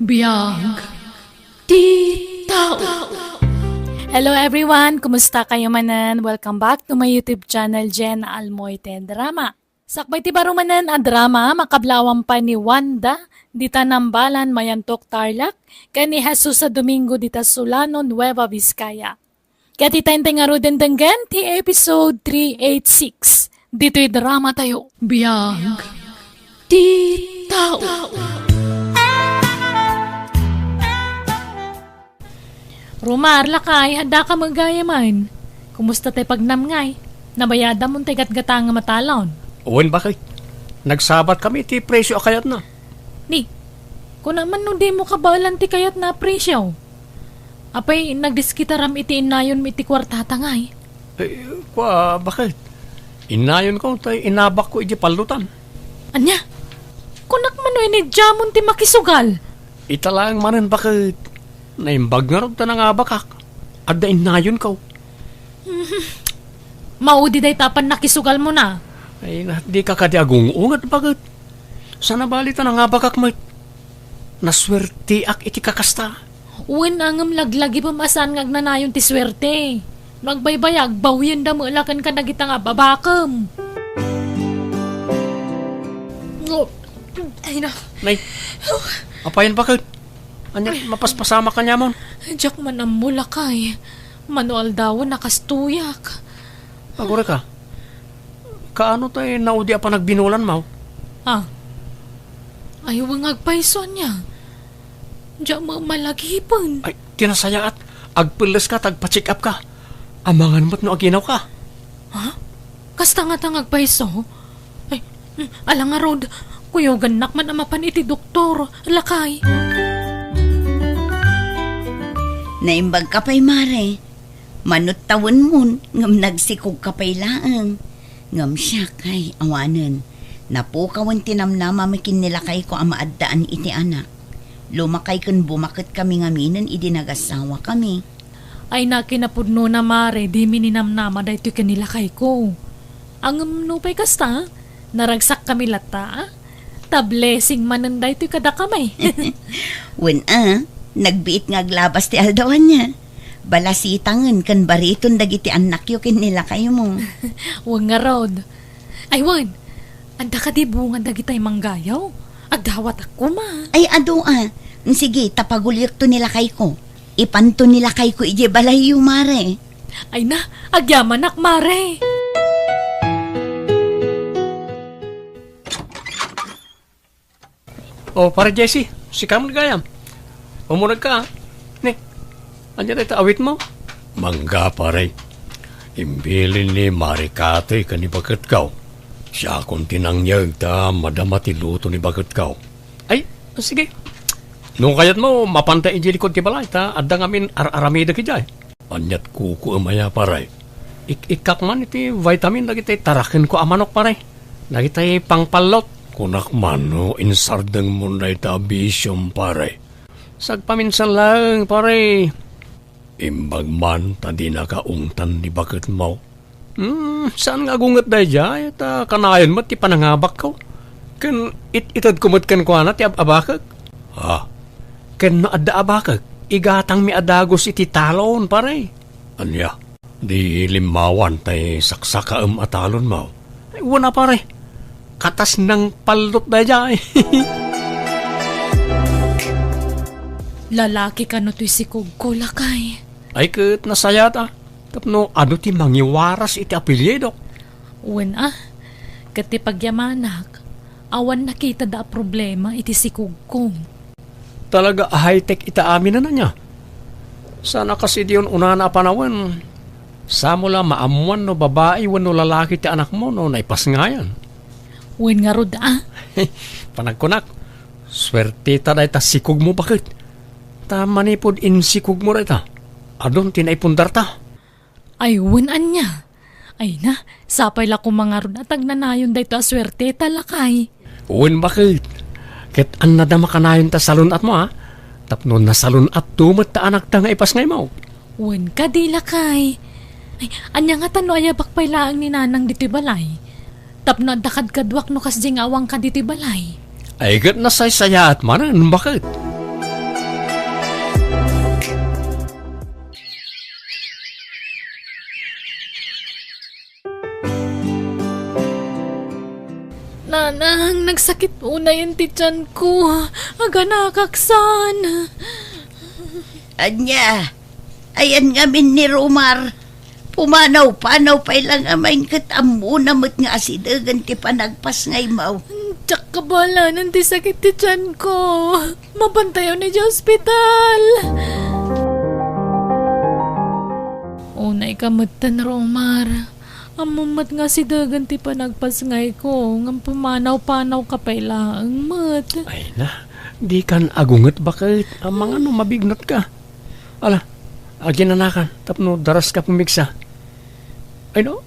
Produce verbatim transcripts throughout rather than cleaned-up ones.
Biag ti tao. Hello everyone! Kumusta kayo manen? Welcome back to my YouTube channel, Jen Almoite Drama. Sakbay ti baro manen a drama, makablawan pay ni Wanda, dita Nambalan, Mayantok, Tarlac, ken ni Jesus a Domingo, dita Solano, Nueva Vizcaya. Ket ita intay ngaruden denggen ti episode three eight six ditoy drama tayo. Biag ti tao. Romar, lakay, adda ka met gayamen. Kumusta tay pagnamngay? Nabayadam tay gatgatangem a talon? Wen, bakit? Nagsabat kami ti presyo a kayatna. Ni, kuna man no dimo kabaelan ti kayatna a presyo? Apay, nagdiskitaram iti innayonmi iti kuartata ngay? Eh, kua, bakit? Innayonko tay inabakko iti pallotan. Ania? Kunak man no inidiamon ti makisugal? Ita laeng manen, bakit? Naimbag ngarud ta nangabakak. Adda innayonko. Maudi dayta a pannakisugalmona. Ay, na, dika kadi agung-unget, bakit? Sana bali ta nangabakak met. Nasuerteak iti kakasta. Wen, ngem laglagipem a saan nga agnanayon ti suerte. No agbaybayag, bawienda met la ken kadagita nga ababakem. Oh, ay na. Nay, apayen, bakit? Ania, mapaspasama ka niamon? Diak man ammo, lakay. Mano aldawen a kastoyak. Agurayka. Kaano tay naudi a panagbinulanmo? Ah. Ay, wen, agpayso ania. Diak met malagipen. Ay, ti nasayaat, agpelleska ta agpa-check up ka. Amangan met no aginawka. Ha? Kasta ngata nga agpayso? Ay, mm, ala ngarud, kuyogannak man a mapan iti doktor, lakay. Naimbagka pay, Mare. Manut tawenmon, ngem nagsikogka pay laeng. Ngem siak, ay, awanen. Napukawen ti namnamami ken ni lakayko a maaddaan iti anak. Lumakay ken bumaket kami ngaminen idi nagasawakami. Ay, nakinapudnona, Mare, dimi ninamnama daytoy ken ni lakayko. Ngem nupay kasta, naragsakkami latta, a? Ta blessing manen daytoy kadakami. Wen a, nagbiit nga aglabas ti aldaw ania. Balasitangen ken bariton dagiti annakyo ken ni lakaymo. Wen ngarud. Ay wen, adda kadi bunga dagitay manggayaw? Agdawatak koma. Ay adu a. Sige, ta paguliekto ni lakayko. Ipanto ni lakayko idiay balayyo, Mare. Ay na, agyamanak, Mare. O, Pare Jesse, sika met gayam. Umunegka, a. Ni, ania dayta awitmo? Mangga, pare. Imbilin ni Mare Katoy ken ni baketko. Siakon ti nangyeg ta madama ti luto ni baketko. Ay, sige. No kayatmo, mapanta idiay likod ti balay ta adda ngamin ar-aramidek idiay. Ania't kukuem aya, pare? Ik-ikkak man iti vitamin dagiti tarakenko a manok, pare. Dagiti pangpallot. Kunak man no insardengmon dayta a bisiom, pare. Sagpaminsan laeng, pare. Imbag man ta dinaka ungtan ni baketmo. Hmm, saan nga agunget daydiay, ta kanayon met ti panangabakko. Ken it-itedko met kenkuana ti ab-abakek. Ha? Ken no adda abakek, igatangmi a dagus iti talon, pare. Ania? Di limmawan tay saksakaem a talonmo? Ay, wen a, pare. Katas nangpallot daydiay. Lalaki kano toy sikogko, lakay? Ay, ket nasayaat a. Tapno adu ti mangiwaras iti apelyidok. Wen a, ket ti pagyamanak, awan nakitada a problema iti sikogko. Talaga a high-tech ita amin a ania. Saan a kas idi un-unana a panawen, samo la maammuan no babai wenno lalaki ti anakmo no naipasngayan. Wen ngarud a. Panagkunak, suerteta dayta sikogmo, baket. Ta manipud insikogmo dayta, adun ti naipundarta. Ay, wen ania? Ay na, sapay la koma ngarud a tagnanayon daytoy a suerteta, lakay. Wen, baket. Ket annada makanayon ta salun-atmo, a? Tapno nasalun-atto met ta anakta nga ipasngaymo. Wen kadi, lakay. Ay, ania ngata no ayabak pay laeng ni Nanang ditoy balay? Tapno adda kadkaduak no kasdi nga awanka ditoy balay. Ay, ket nasaysayaat manen, baket. Tang, nagsakit unayen ti tianko. Aganakak saan. Ania? Ayan ngamin ni Romar. Pumanaw-panaw pay lang a main ket ammona met nga asidegen ti panagpasngaymo. Diak kabalanan ti sakit ti tianko. Mapantayo ni ospital. Unay ka metten, Romar. Ammom met nga asidegen ti panagpasngayko, ngem pumanaw-panaw ka pay laeng met. Ay na, dikan agunget baket, amangan no mabignatka. Ala, aginanakan, tapno daras ka pumigsa. Ay no,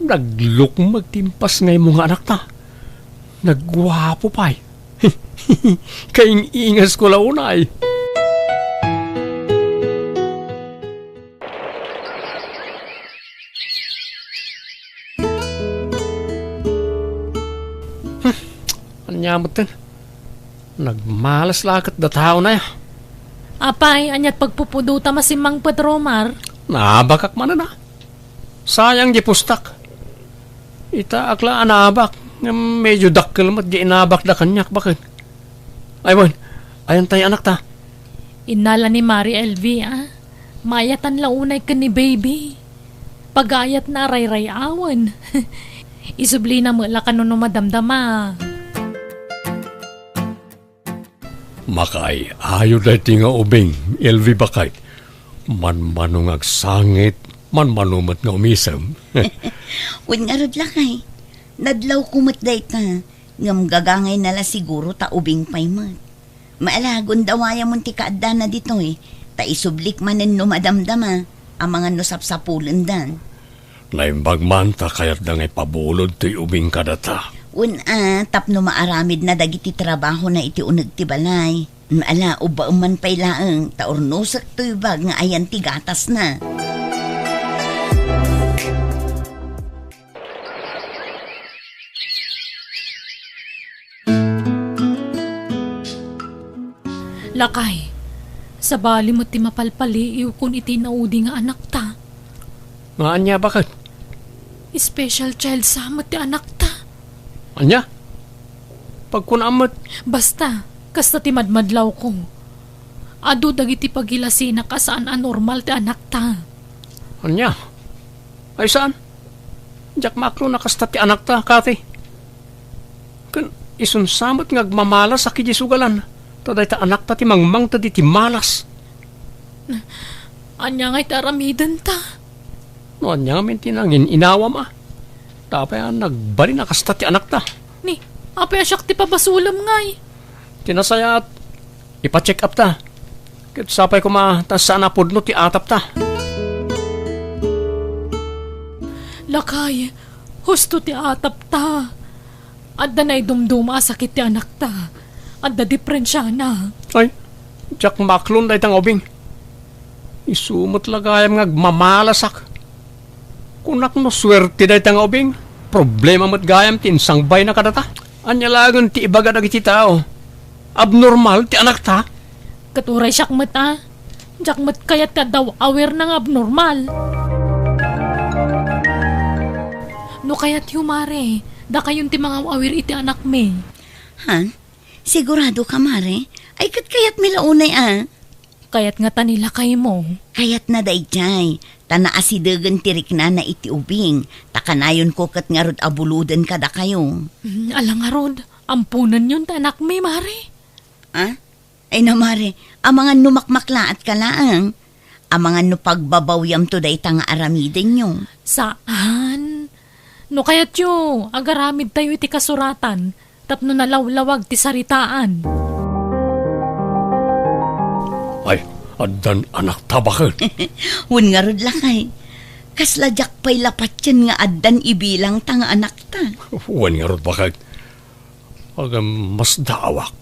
naglukmeg ti impasngaymo nga anakta. Nagguapo pay. Kaing-ingas ko la unay. Hmm, ania metten? Nagmalas la ket da tao na ya. Apay, aniat pagpupudota masimmangpet, Romar? Naabakak manen a. Sayang di pustak. Itaak la a naabak, ngem medyo dakkel met di inabak da kaniak baket. Ay wen, ayan tay anakta? Innala ni Mari Elvie, a. Maayatan la unay ken ni Baby. Pagayatna a rayray-awen. Isublina met la kano no madamdama. Makaay-ayo daytoy nga ubing, Elvie baket. Manmano nga agsangit, manmano met nga umisem. Wen ngarud lakay, nadlawko met dayta, ngem gagangayna la siguro ta ubing pay met. Maala, gundawayamon ti kaaddana ditoy, ta isublik manen no madamdama, amangan no sapsapulendan. Naimbag man ta kayatda nga ipabulod toy ubing kadata. Wen a, tapno maaramidna dagiti trabahona iti uneg ti balay. Ala, ubbaem man pay laeng, ta urnosek toy bag nga ayan ti gatasna. Lakay, sabali met ti mapalpaliiwkon iti naudi nga anakta. Nga ania baket? Special child sa met ti anakta. Ania? Pagkunam met. Basta, kasta ti madmadlawko. Adu dagiti pagilasinak a saan a normal ti anakta. Ania? Ay saan? Diak maaklon a kasta ti anakta, Kathy. Ken isunsa met nga agmamalasak idiay sugalan, ta dayta anakta ti mangmangted iti malas. Ania ngay ti aramidenta? No ania ngamin ti nangin-inawam a? Ta apay a nagbalin a kasta ti anakta? Ni, apay a siak ti pabasolem ngay? Ti nasayaat, ipa-check up ta. Ket sapay koma ta saan a pudno ti atapta. Lakay, husto ti atapta. Adda naidumduma a sakit ti anakta. Adda depresiona. Ay, diak maaklon dayta nga ubing. Isu met la gayam nga agmamalasak. Kunak no suerte dayta nga ubing, problema met gayam ti insangbayna kadata. Ania laengen ti ibaga dagiti tao? Abnormal ti anakta? Ket uray siak met a, diak met kayat ti adda aw-awirna nga abnormal. No kayatyo, Mare, dakayon ti mangaw-awir iti anakmi. Han? Sigurado ka, Mare? Ay, ket kayatmi la unay a. Kayat ngata ni lakaymo. Kayatna daydiay, ta naasidegen ti riknana iti ubing, ta kanayonko ket ngarud a buloden kadakayo. Mm, ala ngarud, amponenyon ti anakmi, Mare. Ah? Ay na, Mare, amangan no makmaklaatka laeng. Amangan no pagbabawyamto dayta nga aramidenyo. Saan? No kayatyo, agaramidtayo iti kasuratan tapno nalawlawag ti saritaan. Ay, addan anakta baket? Wen ngarud lakay. Kasla diak pay la patien nga addan ibilangta nga anakta. Wen ngarud baket? Agam masdaawak.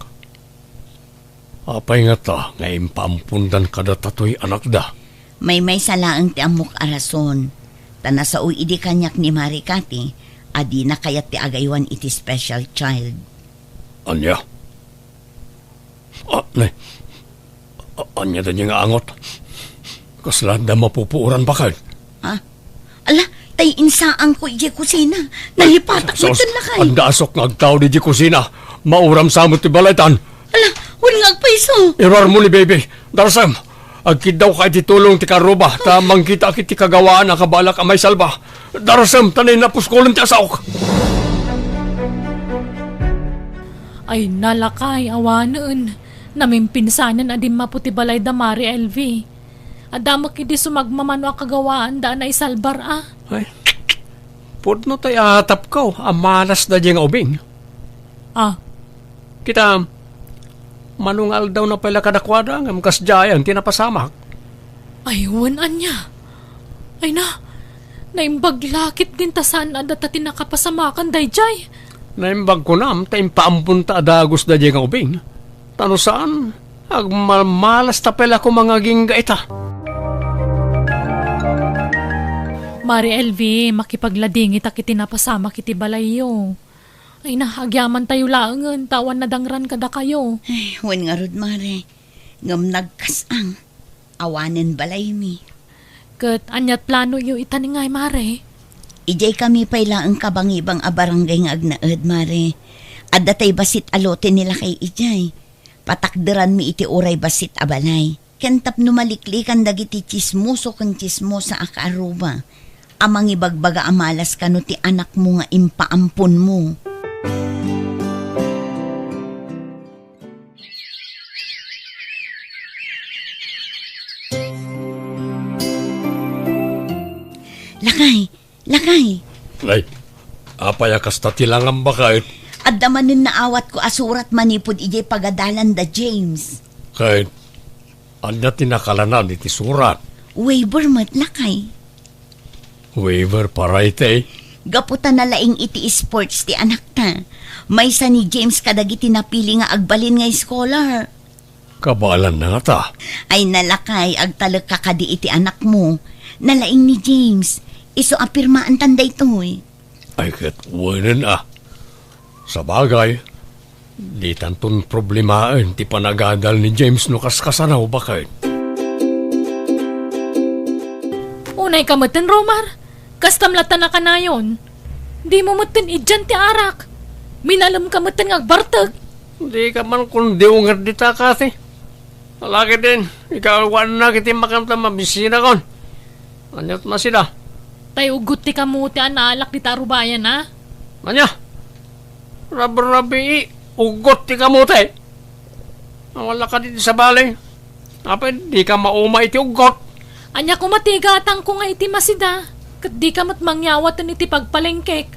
Apay ngata nga impaampondan kadata toy anakda? Maymaysa laeng ti ammok a rason. Ta nasao idi kaniak ni Mare Cathy a dina kayat ti agaywan iti special child. Ania? Ah, ne. A-, ania daydiay nga angot? Kasla adda mapupuoran baket? Ha? Ala, Tay insaanko idiay kusina. Nalipatak. Sus, met, lakay. Adda asok nga agtao idiay kusina. Mauram sa met ti balaytan. Ala, wen nga agpayso. Iruarmo ni baby. Darsem, agkiddawka iti tulong ti karuba, ta mangkitaak iti kagawaan a kabalak a maisalba. Darsem, ta nainna puskolem ti asaok. Ay, lakay, awanen. Namimpinsanen a dimmapo ti balay da Mari Elvi. Adda met idi sumagmamano a kagawaan da a naisalbar a. Ay, pudno tay atapko a malas daydiay nga ubing. Ah. Kita, mano nga aldawna pay la kadakuada, ngem kasdiayan ti napasamak. Ay, wen ania? Ay na, naimbag la ketdin ta saan a data ti nakapasamakan daydiay. Naimbag kunam ta impaamponta a dagus daydiay nga ubing. Ta no saan, agmalmalas ta pay la koma nga agingga ita. Mari Elvi, makipagladingitak iti napasamak iti balayyo. Ay na, agyamantayo laengen, ta awan nadangran kadakayo. Ay, wen ngarud, Mare. Ngem nagkas-ang. Awanen balaymi. Ket ania't planoyo ita ni ngay, Mare? Idiay kami pay laeng kabangibang a barangay nga agnaed, Mare. Adda tay bassit a lote ni lakay idiay. Patakderanmi iti uray bassit a balay. Ken tapno maliklikan dagiti tsismoso ken tsismosa a kaaruba a mangibagbaga a malas kano ti anakmo nga impaamponmo. Lakay, lakay. Ay, apay a kasta ti langam, baket? Adda manen naawatko a surat manipud idiay pagadalan da James. Ket ania ti nakalanad iti surat? Waiver met, lakay. Waiver para iti? Gapu ta nalaing iti sports ti anakta. Maysa ni James kadagiti napili nga agbalin nga scholar. Kabaelanna ngata? Ay, lakay, agtalekka kadi iti anakmo. Nalaing ni James. Isu a pirmaantan daytoy. Ay, ket wenen a. Sabagay, ditanton problemaen ti panagadal ni James no kaskasano, baket. Unayka metten, Romar. Kastam latta nakanayon. Dimo metten idian ti arak. Minalemka metten nga agbartek. Dika man kundiw nga dita, Kathy. Ala ketdin, ikaw awannak iti makanta mabisinakon. Ania't masida? Tay uggot ti kamote a naalak dita arubayan, a? Ania? Rabrabii, uggot ti kamote? Awan la kadi ti sabali. Apay, dika mauma iti uggot? Ania koma ti igatangko nga iti masida, ket dika met mangyawaten iti pagpalengkek?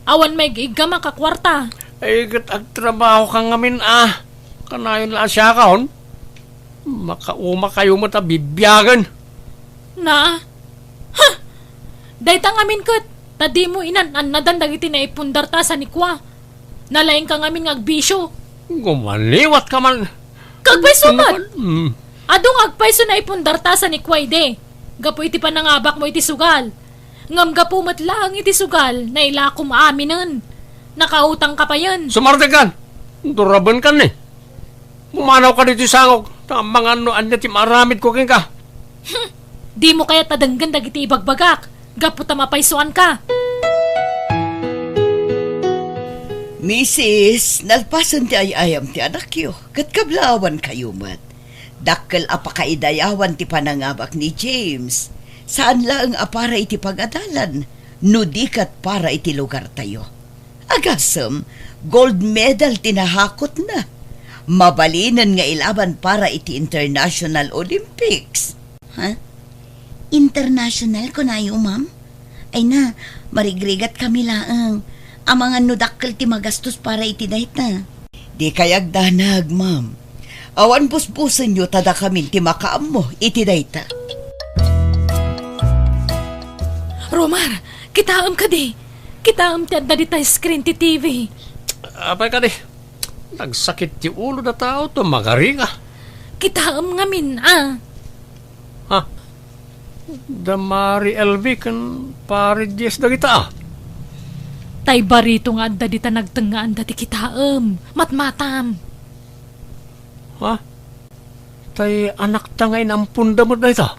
Awan maig-iggam a kakuarta. Ay, ket agtrabahoka ngamin a. Kanayon la a siakon. Makauma kayo met a bibiagen. Na? Ha! Dayta ngamin ket, ta dimo inan-annadan dagiti naipundarta sa ni Kua. Nalaingka ngamin nga agbisio. Gumaliwatka man. Kagpayso met! Mm. Adu nga agpayso naipundarta sa ni Kua idi, gapu iti panangabakmo iti sugal. Ngem gapu met laeng iti sugal, nailakom aminen. Nakautangka payen. Sumartekkan! Durabenkan ni. Pumanawka ditoy sangok, ta amangan no ania ti maaramidko kenka. Hmm, dimo kayat a denggen dagiti ibagbagak, gapu ta mapaysoanka. Misis, nalpasen ti ay-ayam ti anakyo, ket kablaawankayo met. Dakkel a pakaidayawan ti panangabak ni James. Saan laeng a para iti pagadalan, no di ket para iti lugartayo. Agasem, gold medal ti nahakotna. Mabalinen nga ilaban para iti International Olympics. Ha? International, kunayo, ma'am? Ay na, marigrigat kami laeng. Amangan no dakkel ti magastos para iti dayta. Dikay agdanag, ma'am. Awan busbusenyo ta dakamin ti makaammo iti dayta. Romar, kitaem kadi. Kitaem ti adda dita screen ti T V. Apay kadi? Nagsakit ti ulo da tao to magaringa. Kitaem ngamin, a. Ha? Da Mari Elvi ken Pari Diaz dagita, a. Tay barito nga adda dita nagtengngaanda ti kitaem, matmatam. Ha? Tay anakta nga inamponda met dayta?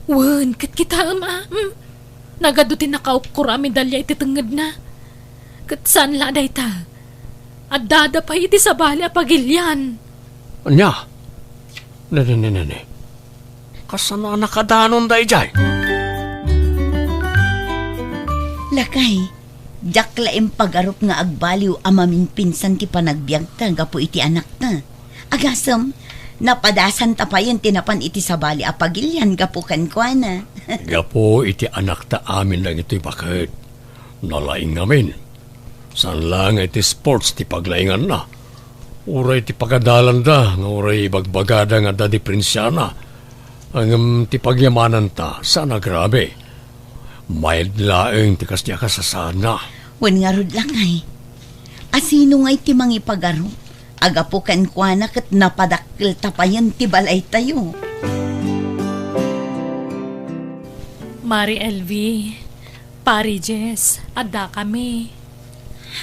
Wen, ket kitaem, a. Mm. Nagadu ti nakaukkor a medalya iti tengngedna. Ket saan la dayta. Addada pay iti sabali a pagilian. Ania? Ne, ne, ne, ne, ne. Kasano a nakadanon daydiay? Lakay, diak la impagarup nga agbaliw a maminpinsan ti panagbiagta gapu iti anakta. Agasem, napadasanta payen ti napan iti sabali a pagilian gapu kenkuana. Gapu iti anakta amin dagitoy baket. Nalaing ngamin. Saan la nga iti sports ti paglainganna. Uray ti pagadalanda nga uray ibagbagada nga adda diprensiana. Ngem ti pagyamananta, saan a grabe. Mayat laeng ti kasdi a kasasaadna. Wen ngarud, lakay. Asino ngay ti mangipagarup? Agapu kenkuana ket napadakkelta payen ti balaytayo. Mare Elvie, Pare Jess, addakami.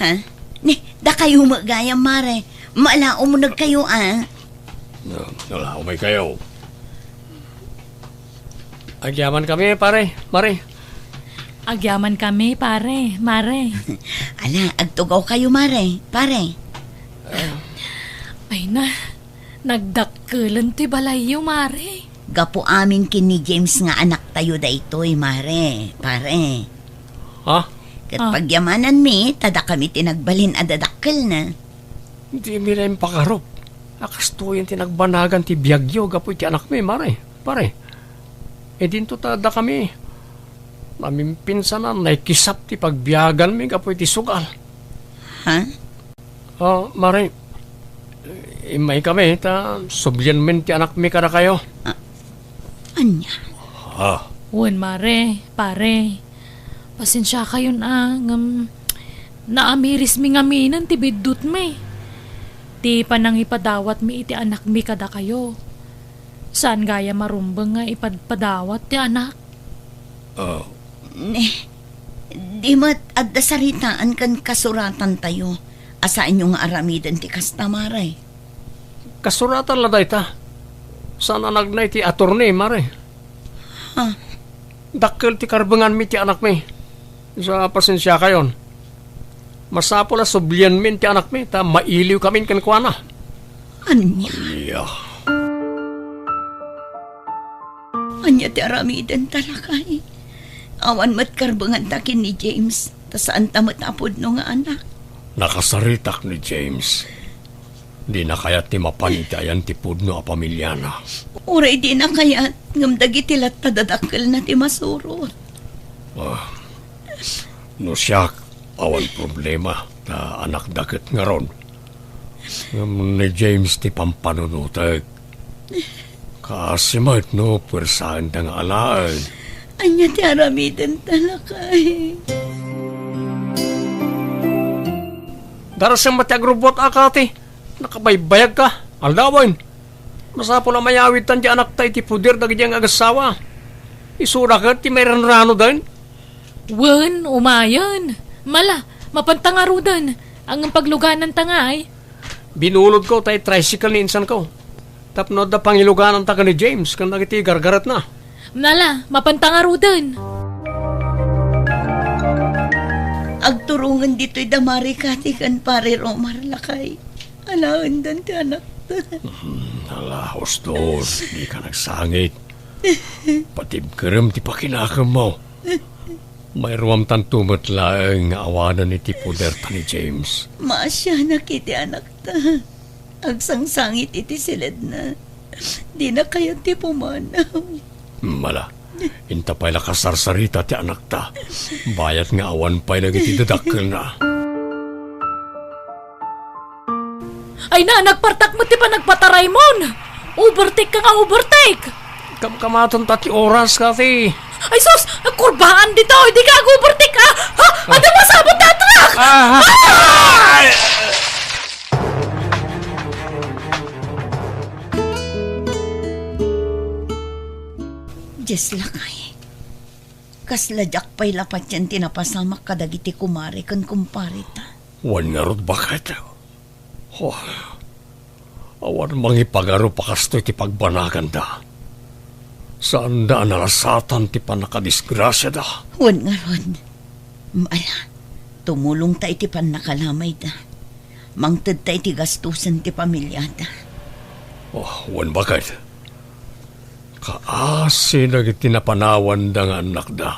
Ha? Ni, dakayo met gayam, Mare. Mala, umunegkayo, a. No, wala, umaykayo. Agyamankami, pare, mare. Agyamankami, pare, mare. Ala, agtugawkayo, mare, pare. Ay na, nagdakkelen ti balayyo, mare. Gapu amin ken ni James nga anaktayo daytoy, mare, pare. Ha? Ket Ah. pagyamananmi, ta dakami ti nagbalin a dadakkelna. Dimi la impakarup a kastoyen ti nagbanagan ti biagyo gapu iti anakmi, mare, pare. Idinto ta dakami, namimpinsanan, naikisap ti pagbiaganmi gapu iti sugal. Ha? Oh, mare, immaykami ta sublianmin ti anakmi kadakayo. Ah, ania? Ah. Wen, mare, pare. Pasensiakayon a, ngem naamirismi ngaminen ti biddutmi. Ti panangipadawatmi iti anakmi kadakayo. Saan gayam a rumbeng nga ipadpadawat ti anak. Ah. Ne, di met adda saritaan ken kasuratantayo a saanyo nga aramiden ti kasta, mare. Kasuratan la dayta. Saan a nagna iti attorney, mare. Ha? Dakkel ti karbenganmi ti anakmi. Sa pasensiakayon. Masapul a sublianmin ti anakmi, ta mailiwkamin kenkuana. Ania? Ania? Ania ti aramidenta, lakay? Awan met karbenganta ken ni James, ta saanta met a pudno nga anak. Nakasaritak ni James. Dina kayat ti mapan iti ayan ti pudno a pamiliana. Uray dina kayat, ngem dagiti latta dadakkelna ti masurot. Ah, no siak, awan problema, ta anakda ket ngarud. Ngem ni James ti pampanunotek. Kaasi met no puersaenda nga alaen. Ania ti aramidenta, lakay? Darasem met ti agrubbuat a, Kati. Nakabaybayagka. Aldawen. Masapul a mayawidtan ti anakta iti poder dagiti nga agassawa. Isuna ket ti mairanranoden. Wen, umayen. Mala, mapanta ngaruden. Ngem paglugananta ngay. Binulodko tay tricycle ni insanko. Tapno adda pangilugananta ken ni James ken dagiti gargaretna. Mala, mapanta ngaruden. Agturongen ditoy da Mare Kati ken Pare Romar, lakay. Alaenden ti anakta. Hmm, ala, ustos, dika nagsangit. Patibkerem ti pakinakemmo. Mairuamtanto met laeng nga awanen iti poderta ni James. Maasianak iti anakta. Agsangsangit iti siledna. Dina kayat ti pumanaw. Mala, inta pay la kasarsarita ti anakta. Bayat nga awan pay dagiti dadakkelna. Ay na, nagpartak met ti panagpataraymon! Overtake ka nga overtake! Kamkamaten ta ti oras, Kati. Ay sus! Nagkurbaan ditoy! Di ka ag-overtake, ah! Ha? Adu masabot na truck! Ah! Ay! Dios, lakay. Kasla diak pay la patien ti napasamak kadagiti kumare ken kumpareta. Wen ngarud, baket. Oh, awan mangipagarup a kastoy ti pagbanaganda. Saanda a nalasatan ti pannakadisgrasiada. Wen ngarud, ala, tumulongta iti pannakalamayda. Mangtedta iti gastusen ti familiada. Oh, wen baket. Kaasi dagiti napanawanda nga annakda.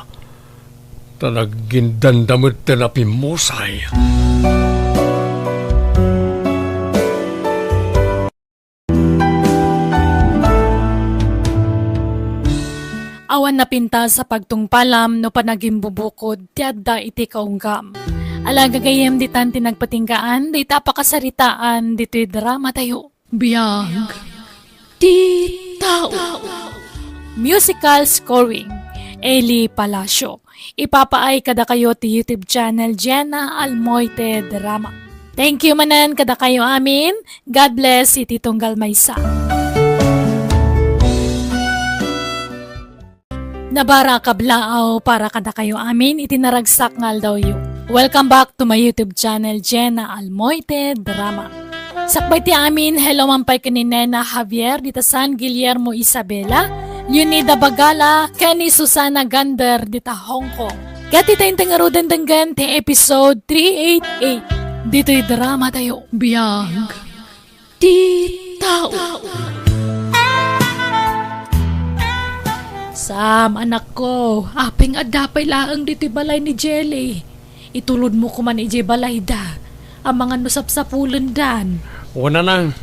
Ta naggindanda metten a pimmusay. Awan napintas a pagtungpalam no panagimbubukod ti adda iti kaunggam. Ala, gagayyem, ditan ti nagpatinggaan dayta a pakasaritaan ditoy dramatayo. Biag ti tao. Musical scoring, Eli Palacio. Ipapaay kadakayo ti YouTube channel Jenna Almoite Drama. Thank you manen kadakayo amin. God bless iti tunggal maysa. Nabara a kablaaw para kadakayo amin iti naragsak nga aldawyo. Welcome back to my YouTube channel, Jenna Almoite Drama. Sakbay ti amin, hello man pay ken ni Nena Javier dita San Guillermo, Isabela, Leonida Bagala, ken ni Susana Gander dita Hong Kong. Ket ita intay ngaruden denggen ti episode three eight eight ditoy dramatayo. Biag ti tao. Sam, anakko, apay nga adda pay laeng ditoy balay ni Jelly? Itulodmo koman idiay balayda. Amangan no sapsapulendan. Wen, nanang.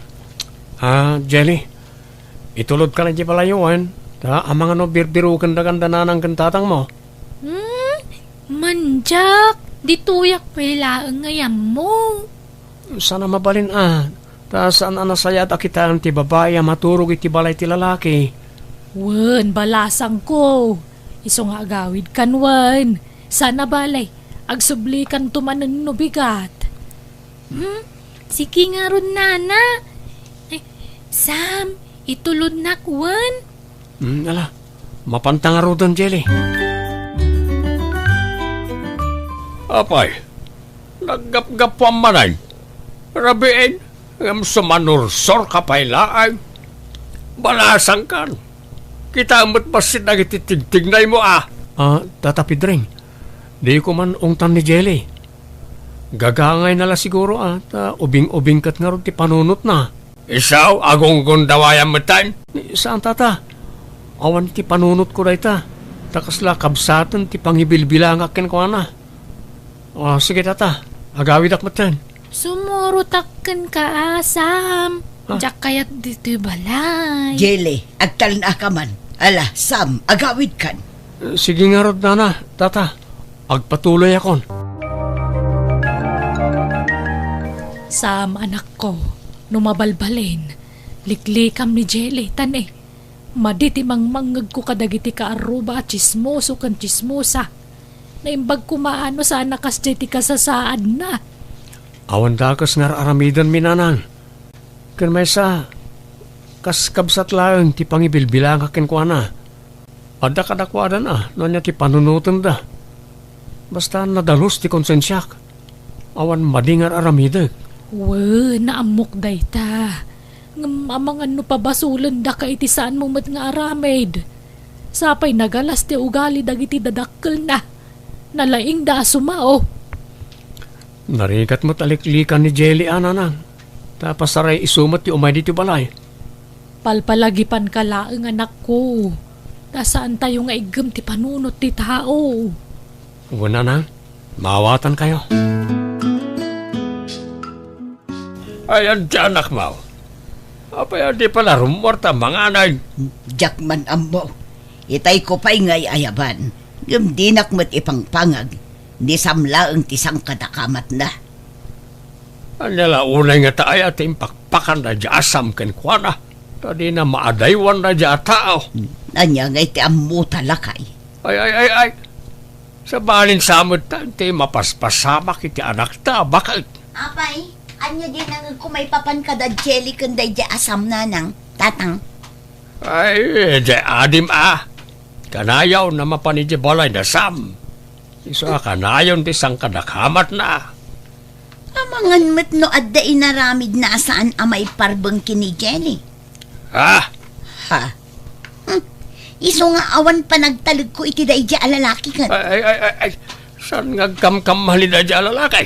Ah, Jelly, itulodkan idiay balayyo, wen. Ta amangan no birbirokenda kan da nanang ken tatangmo. Hmm? Mandiak, ditoyak pay laeng nga ammo. Saan a mabalin a, ta saan a nasayaat a kitaen ti babai a maturog iti balay ti lalaki. Wen, balasangko. Isu nga agawidkan wen. Saan a bale, agsublikanto manen no bigat. Hmm? Sige ngarud, nana. Eh, Sam, itulodnak wen. Hmm, ala, mapanta ngaruden, Jelly. Apay, naggapgapuam manen. Rabiin, ngem sumanursorka pay laeng. Balasangkan. Kitaem met bassit dagiti tigtignaymo a. Ah, Tata Pedring, di ko man ungtan ni Jelly. Gagangayna la siguro a, ta ubing-ubing ket ngarud ti panunotna. Isu, agunggundawayam metten? Saan, Tata. Awan ti panunotko dayta. Ta kasla kabsaten ti pangibilbilangak kenkuana. Ah, sige, Tata. Agawidak metten. Sumurotak kenka, Sam. Ah. Diak kayat ditoy balay. Jelly, agtalnaka man. Ala, Sam, agawidkan. Sige ngarud, Nana, Tata. Agpatuloyakon. Sam, anakko, no mabalbalin, liklikam ni Jelly, ta ne, madi ti mangmangngegko kadagiti kaarruba a tsismoso ken tsismosa. Naimbag koma no saan a kasdiay ti kasasaadna. Awan dakes nga ar-aramidenmi, nanang. Ken maysa, kas kabsat laeng ti pangibilbilangak kenkuana. Adda kadakuadan a no ania ti panunotenda. Basta nadalus ti konsensiak. Awan madi nga ar-aramidek. Wen, naammok dayta. Ngem amangan no pabasolendaka iti saanmo met nga aramid. Sapay nagalas ti ugali dagiti dadakkelna. Nalaingda a sumao. Narigat met a liklikan ni Jelly a, nanang. Ta pasaray isu met ti umay ditoy balay. Palpalagipanka laeng, anakko. Ta saantayo nga iggem ti panunot ti tao. Wen, nanang, maawatankayo. Ay, ania, anakmo? Apay a di pay la rummuarta manganay? Diak man ammo. Itayko pay nga ay-ayaban. Ngem dinak met ipangpangag. Ni Sam laeng ti sangkadakamatna. Ania la unay ngata aya ti impakpakan daydiay a Sam kenkuana? Ta dina maadaywan daydiay a tao. Ania ngay ti ammota, lakay? Ay, ay, ay, ay. Sabalin sa met ta, ti mapaspasamak iti anakta a baket. Apay, ania di nangegko maipapan kada Jelly ken daydiay a Sam, nanang, tatang? Ay, diay adim a. Kanayon a mapan idiay balay na Sam. Isu a kanayon ti sangkadakamatna. Amangan met no adda inaramidna a saan a maiparbeng ken ni Jelly. Ha? Ha? Hmm. Isu nga awan panagtalekko iti daydiay a lalaki ket. Ay, ay, ay, ay, ay. Saan nga agkamkamali daydiay a lalaki?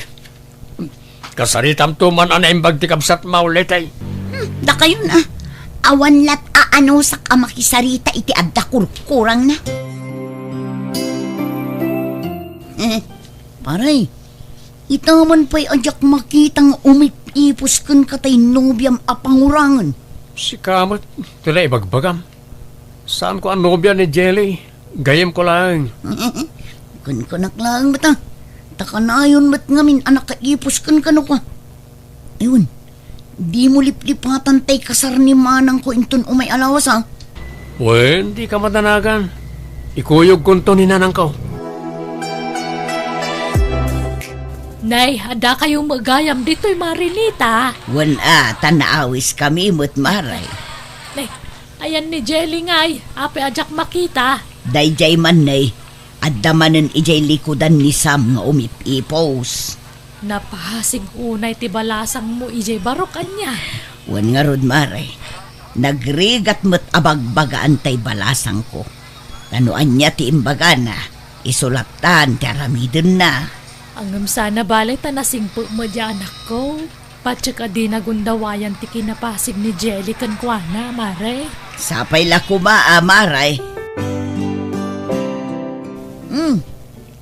Kasaritamto man a naimbag ti kabsatmo, Leti. Hmm, dakayon a. Awan lat a anusak a makisarita iti adda kurkurangna. Eh, pare, ita man pay a diak makita nga umip-ipos kenka tay nobiam a pangurangen. Sika met, ti la ibagbagam. Saanko a nobia ni Jelly. Gayyemko laeng. Kunkunak laeng met a. Ta kanayon met ngamin a nakaipos kenka no kua. Aywan, dimo liplipatan tay kasar ni manangko inton umay a lawas, a. Wen, dika madanagan. Ikuyogkonto ni nanangko. Nay, addakayo met gayam ditoy, Marinita. Wen a, ta naawiskami met, Mare. Nay, ayan ni Jelly ngay, apay a diak makita? Daydiay man, Nay. Adda manen idiay likudan ni Sam nga umip-ipos. Napasig unay ti balasangmo idiay barok, ania? Wen ngarud, Mare. Nagrigat met a bagbagaan tay balasangko. Ta no ania ti imbagana, isu lattan ti aramidenna. Ngem sana balay ta nasingpet met diay anakko. Patiek a di nagundawayan ti kinapasig ni Jelly kenkuana, Mare. Sapay la koma a, Mare. Hmm.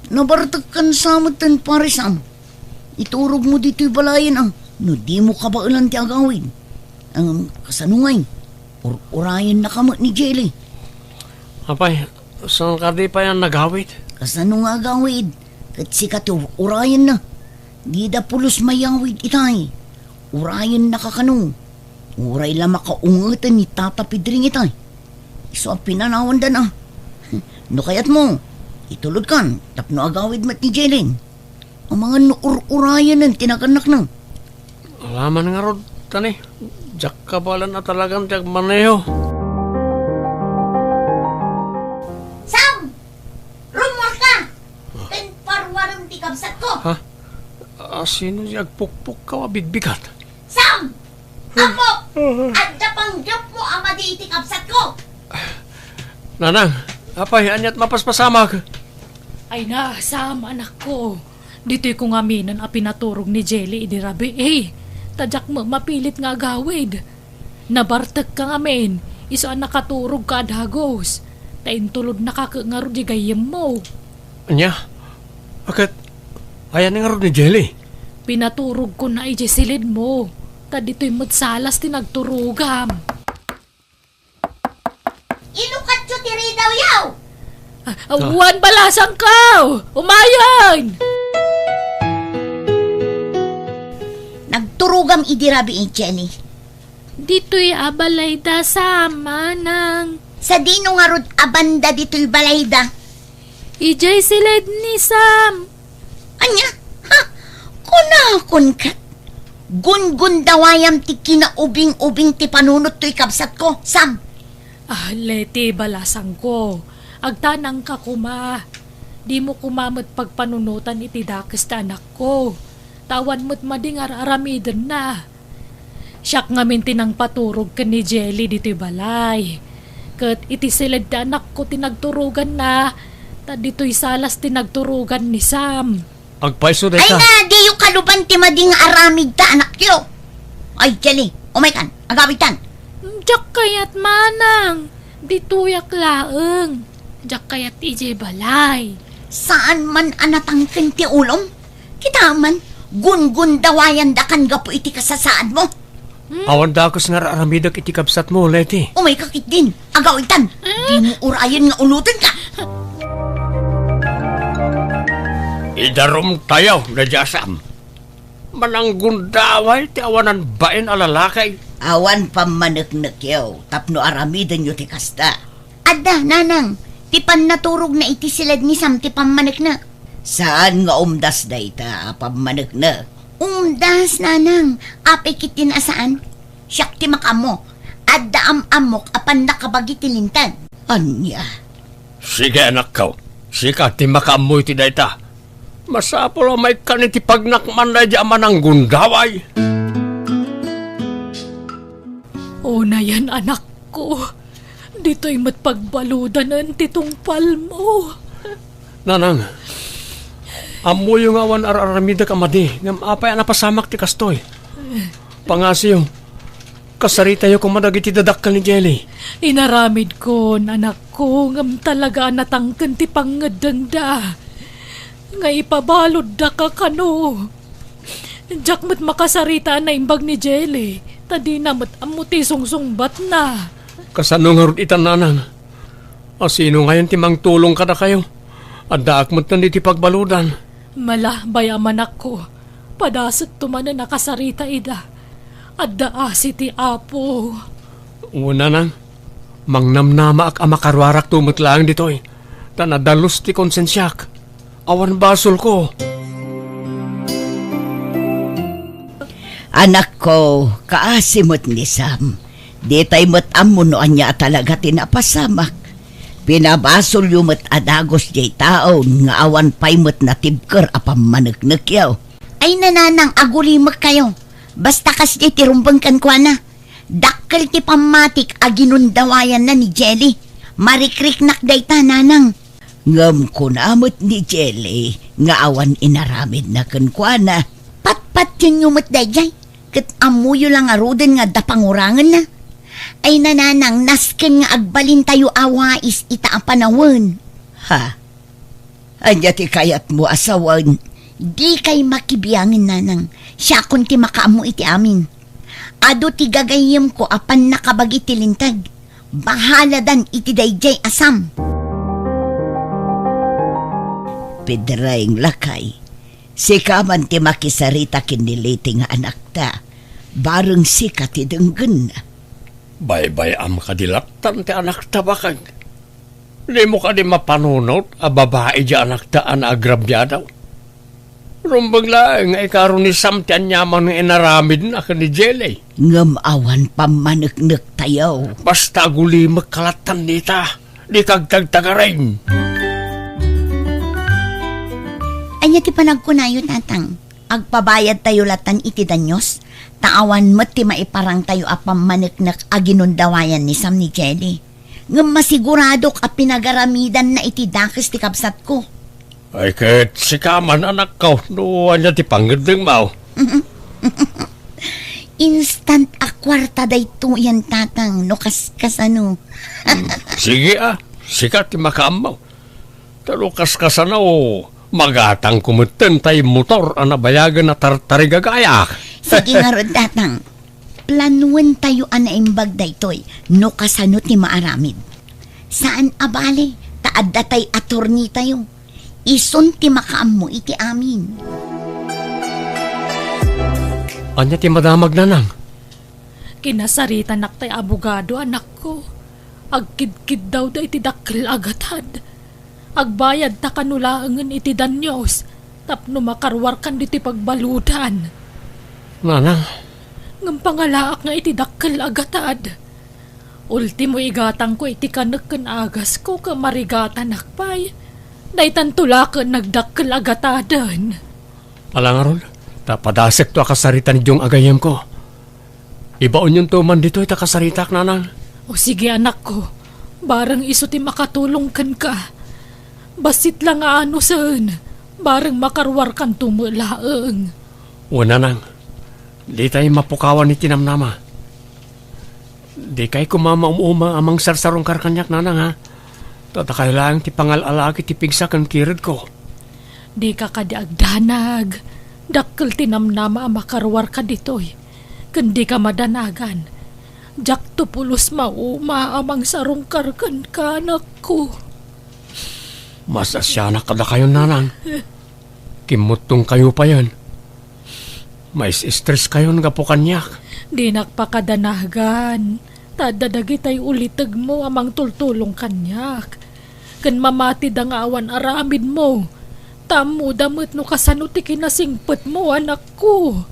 Nabartekkan sa met ten, Pare Sam. Iturogmo ditoy balayen a no dimo kabaelan ti agawid. Ngem kasano ngay? Ur-urayennaka met ni Jelly. Apay, saan kadi pay a nagawid? Kasano nga agawid? Ket sika ti ur-urayenna. Dida pulos mayawid itay. Urayennaka kano. Uray la makaungeten ni Tata Pedring itay. Isu a pinanawanda na. No kayatmo, itulodkan tapno agawid met ni Jelly. Amangan no ur-urayenen ti nagannakna. Alaman ngarud, tani. Diak kabaelan a talagan ti agmaneho. Sam! Rummuarka! Ken paruarem ti kabsatko! Ha? A, sino ti agpukpukkaw a bigbigat? Sam! Apo! Adda panggepmo a madi iti kabsatko! Nanang, apay, aniat mapaspasamak? Ay na, Sam, anakko. Ditoyko ngaminen a pinaturog ni Jelly idi rabii. Ta diak met mapilit nga agawid. Nabartekka ngamin, isu a nakaturogka a dagus. Ta intulodnaka ket ngarud di gayyemmo. Ania? Aket, ayan ngarud ni Jelly? Pinaturogkona idiay silidmo. Ta ditoy met salas ti nagturogam. Inukatyo ti ridawyo! Ah, ah, wan balasangko! Umayen! Nagturogam idi rabii, Jelly. Ditoy a balayda, Sam, manang. Sadino ngarud a banda ditoy balayda? Idiay silid ni Sam. Ania? Ha? Kunakon ket, gungundawayam ti kinaubing-ubing ti panunot toy kabsatko, Sam. Ah, Leti, balasangko. Agtanangka koma. Dimo koma met pagpanunotan iti dakes ti anakko. Ta awan met madi nga ar-aramidenna. Siak ngamin ti nangpaturog ken ni Jelly ditoy balay. Ket iti siled ti anakko ti nagturoganna, ta ditoy salas ti nagturogan ni Sam. Agpayso dayta. Ay nga, diyo kaluban ti madi nga aramid ta anakyo. Ay, Jelly, umaykan, agawidtan. Diak kayat, manang. Ditoyak laeng. Diak kayat idiay balay. Saan man a natangken ti ulom? Kita man, gungundawayandakan gapu iti kasasaadmo. Hmm? Awan dakes nga ar-aramidek iti kabsatmo, Leti. Umayka ketdin, agawidtan. Hmm? Dimo urayen nga ulotenka. Idarumtayo, Nadia Sam. Mananggundaway ti awanan bain a lalaki. Awan pammaneknekyo tapno aramidenyo ti kasta. Adda, nanang, ti pannaturogna iti siled ni Sam ti pammaneknek. Saan nga umdas dayta a pammaneknek? Umdas, nanang, apay ketdin a saan? Siak ti makaammo. Adda am-ammok a pannakabagi ti linteg. Ania? Sige, anakko. Sika ti makaammo iti dayta. Masapul a maikkan iti pagnakman daydi a mananggundaway. Unayen, anakko. Ditoy met pagbaludanen ti tungpalmo. Nanang, ammoyo nga awan ar-aramidek a madi, ngem apay a napasamak ti kastoy? Pangasiyo, kasaritayo koma dagiti dadakkel ni Jelly. Inaramidkon, anakko, ngem talaga a natangken ti pangngeddengda. Nga ipabaluddaka kano. Diak met makasarita a naimbag ni Jelly, ta dina met ammo ti sungsungbatna. Kasano ngarud ita, nanang? A sino ngayon ti mangtulong kadakayo? Addaak metten iti pagbaludan. Malabay a manakko, padasekto manen a kasarita ida. Adda asi ti Apo. Wen, nanang, mangnamnamaak a makaruarakto met laeng ditoy, ta nadalus ti konsensiak. Awan basolko. Anakko, kaasi met ni Sam. Ditay met ammo no ania a talaga ti napasamak. Pinabasolyo met a dagus diay taon nga awan pay met natibker a pammaneknekyo. Ay, nanang, agulimekkayo. Basta kasdiay ti rumbeng kenkuana. Dakkel ti pammatik a ginundawayanna ni Jelly. Marikriknak dayta, nanang. Ngem kuna met ni Jelly nga awan inaramidna kenkuana. Patpationyo met daydiay, ket ammoyo la ngaruden nga adda pangurangenna. Ay, nanang, nasken nga agbalintayo a wais ita a panawen. Ha? Ania ti kayatmo a sawen? Dikay makibiangen, nanang. Siakon ti makaammo iti amin. Adu ti gagayyemko a pannakabagi ti linteg. Bahaladan iti daydiay a Sam. Pedreng, lakay, sika man ti makisarita ken ni Leti nga anakta. Bareng sika ti denggenna. Baybay-am kadi lattan ti anakta, bakag? Dimo kadi mapanunot a babai diay anakta a naagrabiado? Rumbeng laeng nga ikaro ni Sam ti aniaman nga inaramidna ken ni Jelly. Ngem awan pammaneknektayo. Basta agulimekka lattan dita, dika agtagtagaring. Ania ti panagkunayo, Tatang? Agpabayadtayo lattan iti danios, ta awan met ti maiparangtayo a pammaneknek a ginundawayan ni Sam ni Jelly. Ngem masiguradok a pinagaramidanna iti dakes ti kabsatko. Ay, ket sika man, anakko, no ania ti pangngeddengmo? Instant a kuarta daytoyen, Tatang, no kas-, kasano? Hmm, sige, a, sika ti makaammo. Ta no kas-, kasano, magatangko metten tay motor a nabayagen a tartarigagayak. Sige ngarud, Tatang. Planuentayo a naimbag daytoy no kasano ti maaramid. Saan a bale, ta adda tay attorneytayo. Isun ti makaammo iti amin. Ania ti madamag, nanang? Kinasaritanak tay abogado, anakko. Agkidkiddawda iti dakkel a gatad. Agbayadta kano laengen iti danios tapno makaruarkan ditoy pagbaludan. Nanang. Ngem pangalaak nga iti dakkel a gatad. Ultimo, igatangko iti kanek ken agasko ket marigatanak pay. Daytanto la ket nagdakkel a gataden. Ala ngarud, ta padasekto a kasarita ni Jong a gayyemko. Ibaonyonto man ditoy ta kasaritak, nanang. O sige, anakko. Bareng isu ti makatulong kenka. Bassit la nga anusen, bareng makaruarkanto met laeng. Wen, nanang. Ditay mapukawan iti namnama. Dikay koma maum-uma a mangsarsarungkar kaniak, nanang, ha? Ta dakay laeng ti pangal-alaak iti pigsa ken kiredko. Dika kadi agdanag. Dakkel ti namnama a makaruarka ditoy. Ken dika madanagan. Diakto pulos mauma a mangsarungkar kenka, anakko. Masasianak kadakayon, nanang. Kimmuttongkayo payen. Mais-stress kayon gapu kaniak. Dinak pakadanagan, ta adda dagitay ulitegmo a mangtultulong kaniak. Ken mamatida nga awan aramidmo, ta ammoda met no kasano ti kinasingpetmo, anakko.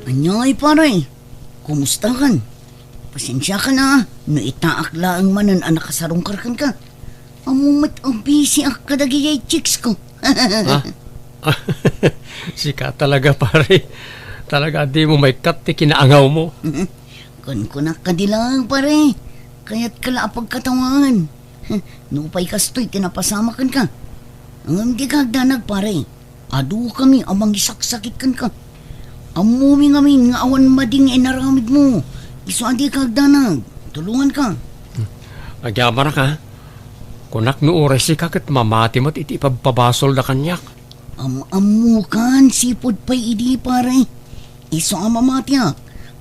Ania, ay, pare? Kumustakan? Pasensiakan a, no itaak laeng manen a nakasarungkar kenka. Ammom met a bisiak kadagiti chicks ko. Ha? Sika talaga, pare. Talaga, dimo maikkat ti kinaangawmo. Kunkunak kadi laeng, pare. Kayatka la a pagkatawaen. Nupay kastoy ti napasamak kenka. Ngem dika agdanag, pare. Adukami a mangisaksakit kenka. Ammomi ngamin nga awan madi nga inaramidmo. Isu a dika agdanag. Tulonganka. Agyamanak, ha? Kunak no uray sika ket mamati met iti ipabpabasolda kaniak. Am-ammokan, sipud pay idi, pare. Isu a mamatiak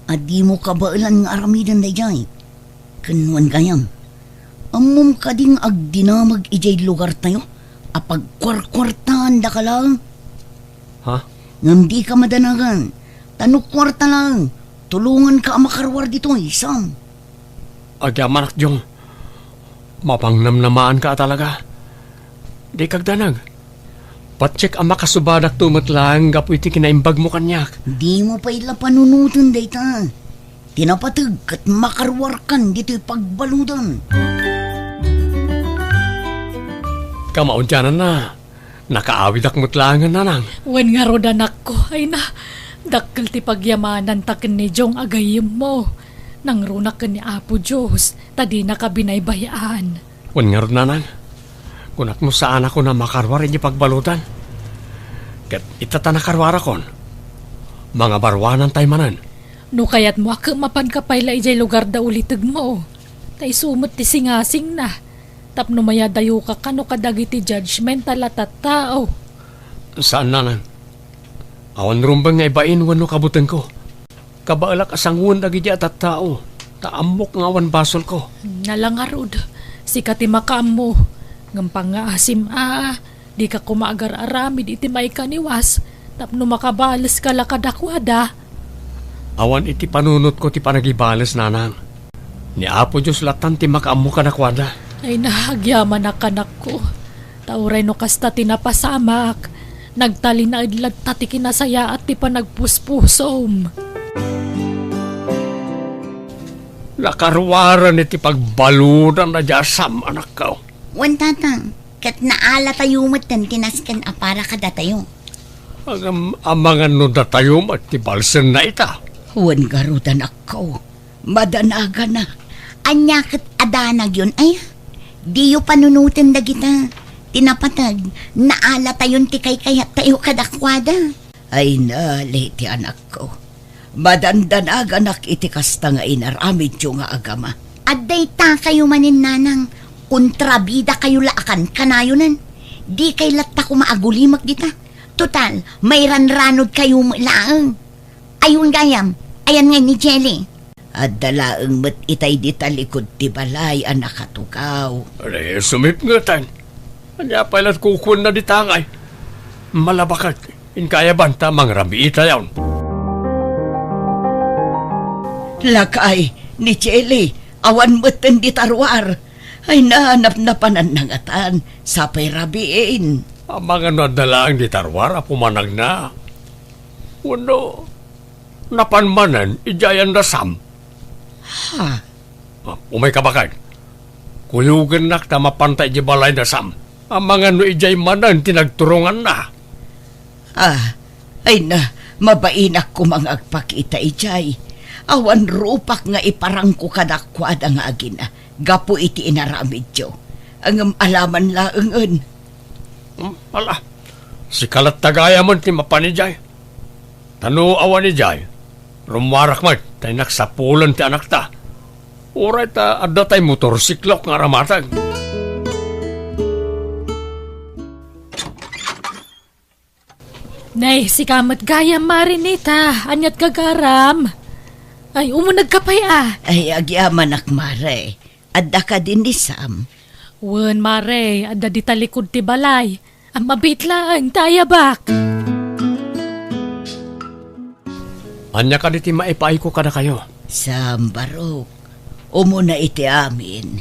a dimo kabaelan nga aramiden daydiay. Ken wen gayam, ammom kadi nga agdinamag idiay lugartayo a pagkuarkuartaandaka laeng? Ha? Ngem dika madanagan, ta no kuarta laeng, tulonganka a makaruar ditoy, Sam. Agyamanak, Jong. Mapangnamnamaanka a talaga. Dika agdanag. Patiek a makasubadakto met laeng gapu iti kinaimbagmo kaniak. Dimo pay la panunoten dayta. Ti napateg ket makaruarkan ditoy pagbaludan. Kamaudiananna, nakaawidak met laengen, nanang. Wen ngarud, anakko, ay na, dakkel ti pagyamananta ken ni Jong a gayyemmo. Nangrunak ken ni Apo Dios, ta dinaka binaybay-an. Wen ngarud, nanang, kunak no saanakon a makaruar idiay pagbaludan. Ket ita ta nakaruarakon, mangabaruanantay manen. No kayatmo a ket mapanka pay la idiay lugar da ulitegmo, ta isu met ti singasingna, tapno mayadayoka kano kadagiti judgment a la tattao. Saan, nanang. Awan rumbeng nga ibain wenno kabutengko. Kabaelak a sangoen dagidi a tattao, ta ammok nga awan basolko. Nala ngarud, sika ti makaammo. Ngem pangngaasim a, dika koma agar-aramid iti maikaniwas, tapno makabaleska la kadakuada. Awan iti panunotko ti panagibales, nanang. Ni Apo Dios latan ti makaammo kadakuada. Ay, nagyamanak, anakko. Ta uray no kasta ti napasamak, nagtalinaed latta ti kinasayaat ti panagpuspusom. Nakaruaren iti pagbaludan a diasam, anakko. Wen, tatang, ket naalatayo metten ti nasken a para kadatayo. Ngem amangan no datayo met ti balsenna ita. Wen ngarud, anakko. Madanagana. Ania ket a danagyon, ay? Diyo panunoten dagita. Ti napateg, naalatayon ti kaykayattayo kadakuada. Ay, nali ti anakko. Madandanaganak iti kasta nga inaramidyo nga agama. Adda itakayo manen, nanang, kontrabidakayo la a kankanayonen. Dikay latta koma agulimek dita. Total, mairanranodkayo met laeng. Ayon gayam, ayan ngay ni Jelly? Adda laeng met itay dita likud ti balay a nakatugaw. Ay, sumipngetan. Ania pay lat kukuenna dita ngay? Malabaket, inkayaban ta mangrabiitayon. Lakay, ni Jelly, awan metten dita ruar. Ay, nanapnapananna ngatan, sapay rabiin. Amangan no adda laeng dita ruar a pumanagna. Wenno, napan manen idiay anda Sam? Ha? Ah, umayka, baket. Kuyogennak ta mapanta idiay balay da Sam. Amangan no idiay manen ti nagturonganna. Ah, ay na, mabainak koma nga agpakita idiay. Awan rupak nga iparangko kadakuada nga agina gapu iti inaramidyo. Ngem alaman laengen. Hmm, ala, sika latta gayamen ti mapan idiay. Ta no awan idiay, rummuarak met, ta innak sapulen ti anakta. Uray ta adda tay motorsiklok nga aramateg. Nay, sika met gayam, Mare Nita. Aniat gagaram? Ay, umunegka pay a. Ay, agyamanak, Mare. Adda kadi ni Sam? Wen, Mare, adda dita likud ti balay. Mabiit laeng ta ayabak. Ania kadi ti maipaayko kadakayo? Sam, Barok, umuna iti amin,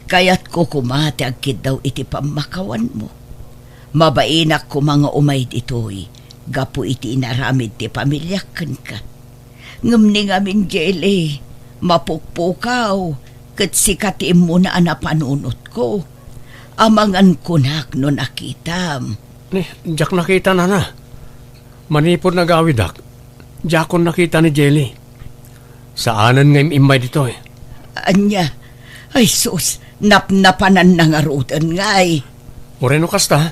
kayatko koma ti agkiddaw iti pammakawanmo. Mabainak koma nga umay ditoy gapu iti inaramid ti pamiliak kenka. Ngem ni ngamin, Jelly, mapukpukaw, ket sika ti immuna a napanunotko. Amangan kunak no nakitam. Ni, diak nakita, nana. Manipud nagawidak, diakon nakita ni Jelly. Saanen nga im-immay ditoy. Ania? Ay sus, napnapananna ngaruden ngay. Uray no kasta,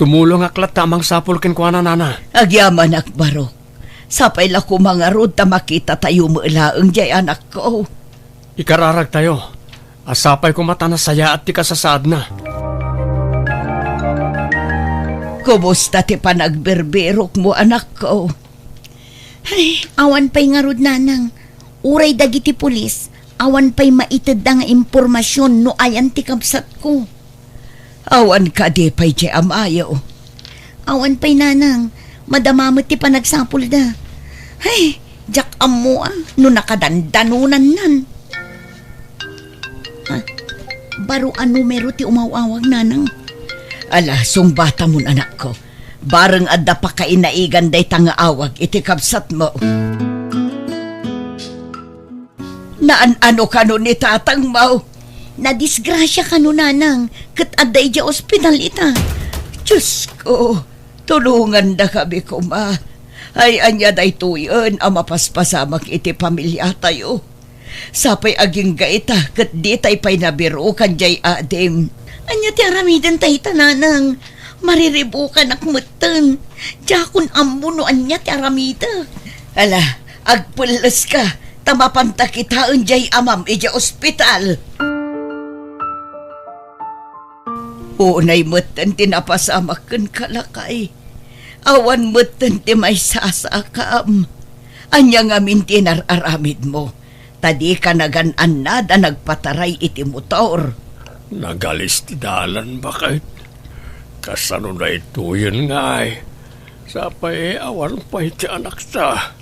tumulongak latta a mangsapul kenkuana, nana. Agyamanak, Barok. Sapay la koma ngarud ta makitatayo met laeng jay anakko. Ikararagtayo. A sapay koma ta nasayaat ti kasasaadna. Kumusta ti panagbirbirokmo, anakko? Ay, awan pay ngarud, nanang. Uray dagiti pulis, awan pay maitedda nga impormasion no ayan ti kabsatko. Awan kadi pay ti amayo? Awan pay, nanang. Madama met ti panagsapulda. Ay, diak ammo a no nakadandanonannan. Ah, baro a numero ti umaw-awag, nanang. Ala, sungbatamon, anakko. Bareng adda pakainaigan dayta nga awag iti kabsatmo. Naan-ano kano ni tatangmo? Nadisgrasia kano, nanang, ket adda idiay ospital ita. Diosko, tulongandakami koma. Ay, ania daytoyen a mapaspasamak iti pamiliatayo? Sapay agingga ita ket ditay pay nabirukan jay adim. Ania ti aramiden ta ita, nanang? Mariribukanak metten. Diakon ammo no ania ti aramidek. Ala, agpelleska, ta mapanta kitaen jay amam idiay ospital. Unay metten ti napasamak kenka, lakay. Awan metten ti maisasakam. Ania ngamin ti inar-aramidmo? Ta dika nagan-annad a nagpataray iti motor. Nagalis ti dalan, baket. Kasano daytoyen ngay? Sapay awan pay ti anakta.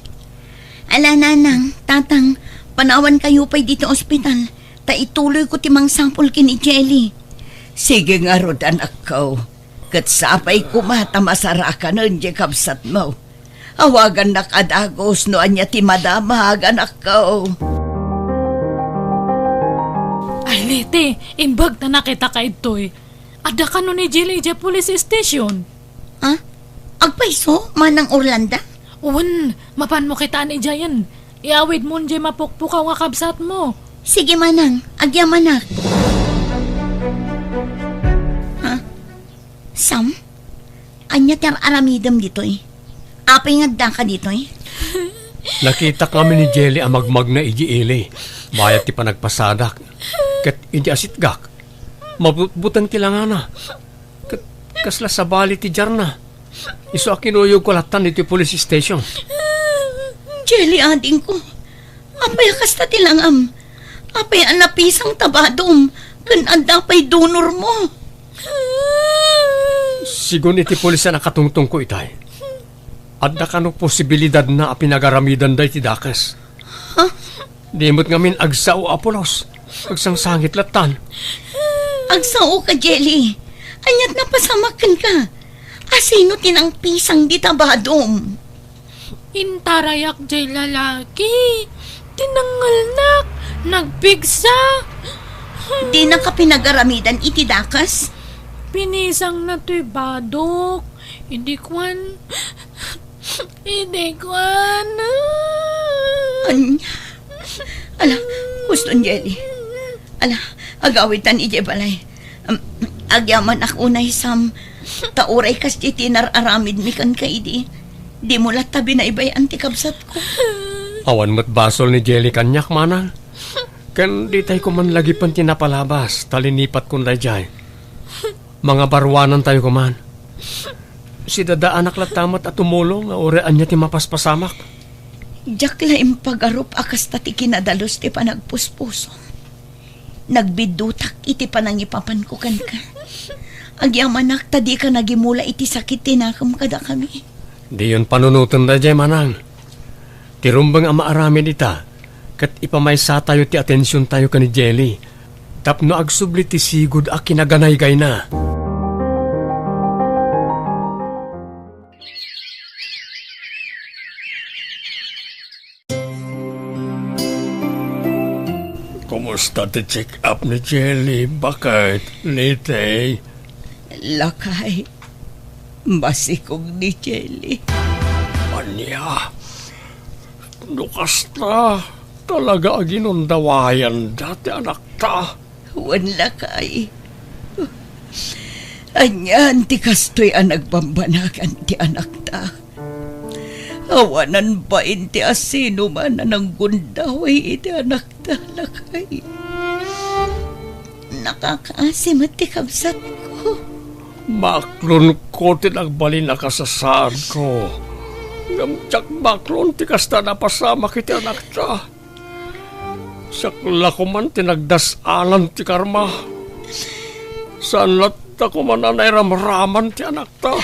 Ala, nanang, tatang, panawankayo pay ditoy ospital, ta ituloyko ti mangsapul ken ni Jelly. Sige ngarud, anakko. Ket sapay koma ta masarakanen ti kabsatmo. Awagannak a dagus no ania ti madamag, anakko. Ay, Leti, imbag ta nakitaka ditoy. Adda kano ni Jelly idiay police station. Ha? Agpayso, Manang Orlando? Wen, mapanmo kitaan idiayen. Iawidmon diay mapukpukaw nga kabsatmo. Sige, Manang. Agyamanak. Ha? Sam? Ania ti ar-aramidem ditoy? Apay nga addaka ditoy? Nakitak ngamin ni Jelly a magmagna idiay ili, bayat ti panagpasadak. Ket idi asitgak, mabutbuteng ti langana. Ket kasla sabali ti diarna. Isu a kinuyogko lattan iti police station. Jelly, adingko, apay a kasta ti langam? Apay a napisang ta badom ken adda pay donormo? Sigun iti pulis a nakatungtungko itay, adda kano posibilidadna a pinagaramidanda iti dakes. Ha? Di met ngamin agsao a pulos. Agsangsangit lattan. Agsao ka, Jelly. Aniat napasamak kenka? Asino ti nangpisang dita badom? Intarayak jay lalaki. Tinangelnak. Nagpigsa. Dinaka pinagaramidan iti dakes? Pinisangna toy badok. Idi kuan, Idi kuan. Ania? Ala, huston, Jelly. Ala, agawidtan idiay balay. Am, agyamanak unay, Sam. Ta uray kasdiay ti inar-aramidmi kenka idi, dimo latta binaybay-an ti kabsatko. Awan met basol ni Jelly kaniak, manang. Ken ditay koman lagipen ti napalabas, ta linipatkon daydiay. Mangabaruanantayo koman. Sidadaanak latta met a tumulong nga uray ania ti mapaspasamak. Diak la impagarup a kasta ti kinadalus ti panagpuspusom. Nagbiddutak iti panangipapanko kenka. Agyamanak ta dika nagimula iti sakit ti nakem kadakami. Diyon panunoten daydiay, manang. Ti rumbeng a maaramid ita, ket ipamaysatayo ti atensiontayo ken ni Jelly tapno agsubli ti sigud a kinaganaygayna. Kumusta ti check-up ni Jelly, baket, Liti? Lakay, masikog ni Jelly. Ania? No kasta, Talaga a ginundawayanda ti anakta. Wen, lakay. Anian ti kastoy a nagbambanagan ti anakta? Awanan bain ti asinoman a nanggundaway iti anakta, lakay. Nakakaasi met ti kabsatko. Maklonko ti nagbalin a kasasaadko. Ngem diak maklon ti kasta a napasamak iti anakta. Siak la koman ti nagdas-alan ti karma. Saan latta koman a nairamraman ti anakta.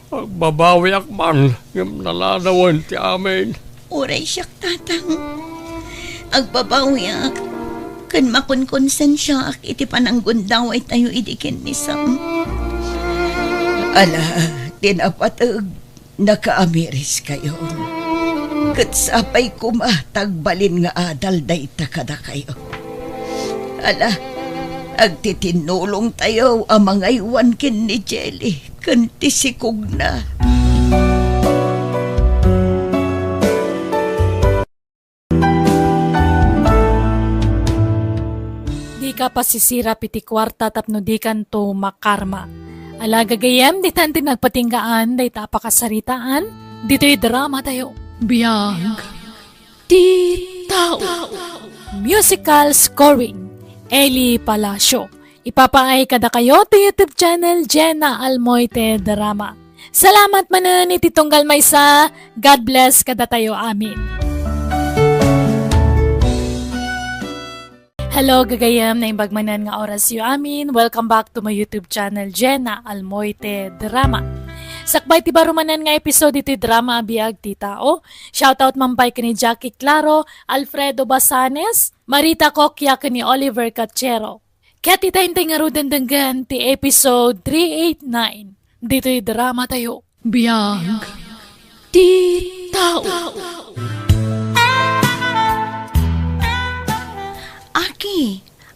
Agbabawiak man, ngem naladawen ti amin. Uray siak, Tatang. Agbabawiak ken makonkonsensiaak iti pananggundawaytayo idi ken ni Sam. Ala, ti napateg, nakaamiriskayo. Ket sapay koma ta agbalin nga adal dayta kadakayo. Ala, agtitinnulongtayo a mangaywan ken ni Jelly ken ti sikogna. Dika pasisirap iti kuarta tapno dikanto makarma. Ala, gagayyem, ditan ti nagpatinggaan dayta a pakasaritaan ditoy dramatayo. Biag ti tao. Musical scoring, Eli Palacio. Ipapaay kadakayo ti YouTube channel Jenna Almoite Drama. Salamat manen iti tunggal maysa. God bless kadatayo amin. Hello, gagayem, naimbag manen nga orasyo amin. Welcome back to my YouTube channel, Jenna Almoite Drama. Sakbay ti baro manen nga episode iti drama a Biag ti Tao. Shoutout man pay ken ni Jackie Claro, Alfredo Basanes, Marita Coquia ken ni Oliver Cachero. Ket ita intay ngaruden denggen ti episode three eight nine ditoy dramatayo. Biag ti tao. Aki,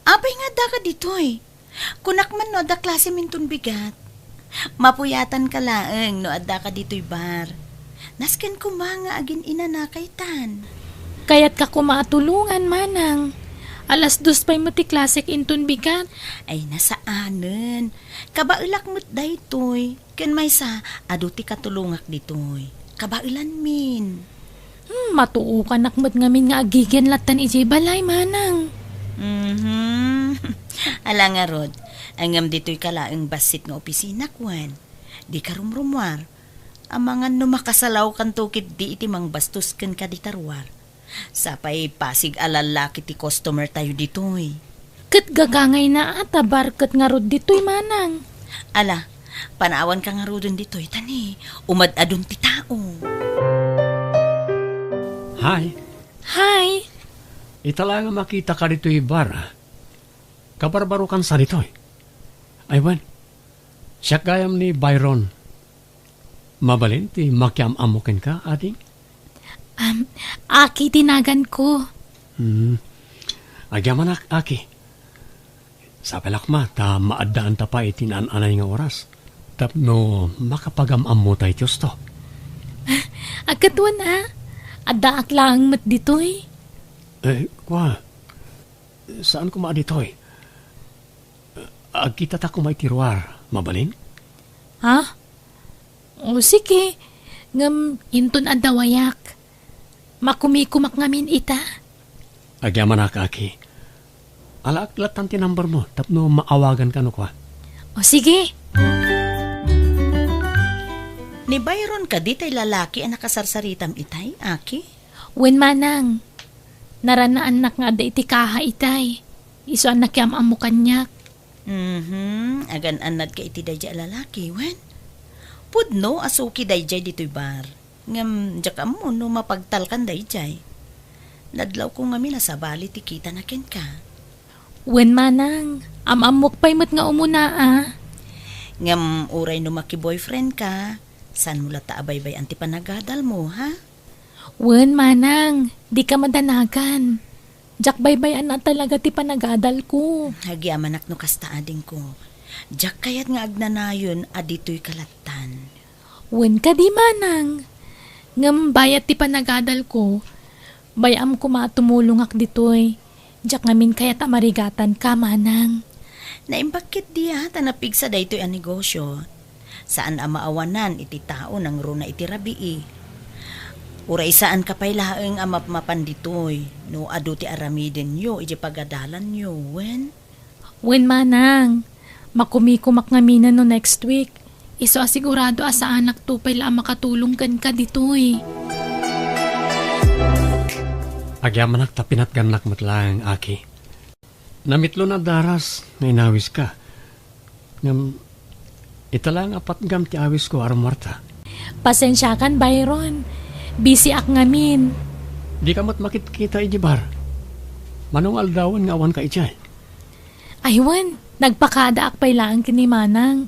apay nga addaka ditoy? Kunak man no adda klasem inton bigat. Mapuyatanka laeng no addaka ditoy bar. Nasken koma nga agin-inanaka itan. Kayatka koma a tulongan, manang. Alas dos pay met ti klasek inton bigat. Ay, nasaanen. Kabaelak met daytoy. Ken maysa, adu ti katulongak ditoy. Kabaelanmin. Hmm, matuokanak met ngamin nga agigen lattan idiay balay, manang. Mhm. Ala ngarud, ngem ditoyka laeng bassit nga opisinak, wen? Dika rumrumuar. Amangan no makasalawkanto ketdi iti mangbastos kenka dita ruar. Sapay pasig a lallaki ti customer tayo ditoy. Ket gagangayna a ta bar ket ngarud ditoy, manang. Ala, panawanka ngaruden ditoy, ta ni, umad-adun ti tao. Hi. Hi. Ita la nga makitaka ditoy bar. Kabarbarokan sa ditoy. Ay, wen. Siak gayam ni Byron. Mabalin ti makiam-ammo kenka, ading? Am, Aki ti naganko. Hmm. Agyamanak, Aki. Sapay la koma ta maaddaanta pay iti naan-anay nga oras tapno makapagam-ammota iti husto. Agkatwan a, addaak laeng met ditoy. Eh, kua, saan koma a ditoy? Agkitata koma iti ruar, mabalin? Ha? O, sige. Ngem inton adda wayak, makumikomak ngamin ita. Agyamanak, Aki. Alaak lattan ti number mo tapno maawaganka no kua. O, sige. Ni Byron kadi tay lalaki a nakasarsaritam itay, Aki? Wen, manang. Naranaannak nga adda iti kaha itay. Isu a nakiam-ammo kaniak. Mhm. Agan-annadka iti daydiay a lalaki, wen? Pudno a suki daydiay ditoy bar. Ngem diak ammo no mapagtalkan daydiay. Nadlawko ngamin a sabali ti kitana kenka. Wen, manang, am-ammok pay met nga umuna a. Ngem uray no makiboyfriend ka, saanmo latta a baybay-an ti panagadalmo, ha? Wen, manang, dika madanagan. Diak baybay-an a talaga ti panagadalko. Agyamanak no kasta, adingko. Diak kayat nga agnanayon a ditoyka lattan. Wen kadi, manang. Ngem bayat ti panagadalko, Bay-am koma a tumulongak ditoy. Diak ngamin kayat a marigatanka, manang. Naimbag ketdi a ta napigsa daytoy a negosio. Saan a maawanan iti tao nangruna iti rabii. Uray saanka pay laeng a mapmapan ditoy no adu ti aramidenyo iti pagadalanyo, wen? Wen, manang. Makumikomak ngaminen no next week. Isu a sigurado a saanakto pay la a makatulong kenka ditoy. Agyamanak ta pinatgannak met laeng, Aki. Namitlon a daras nga inawiska. Ngem, ita laeng a patgam ti awisko a rummuarta. Pasensiakan, Byron. Busy ak ngamin. Dika met makitkita iti bar. Mano nga aldawen nga awanka idiay? Ay wen, nagpakadaak pay laeng ken ni manang.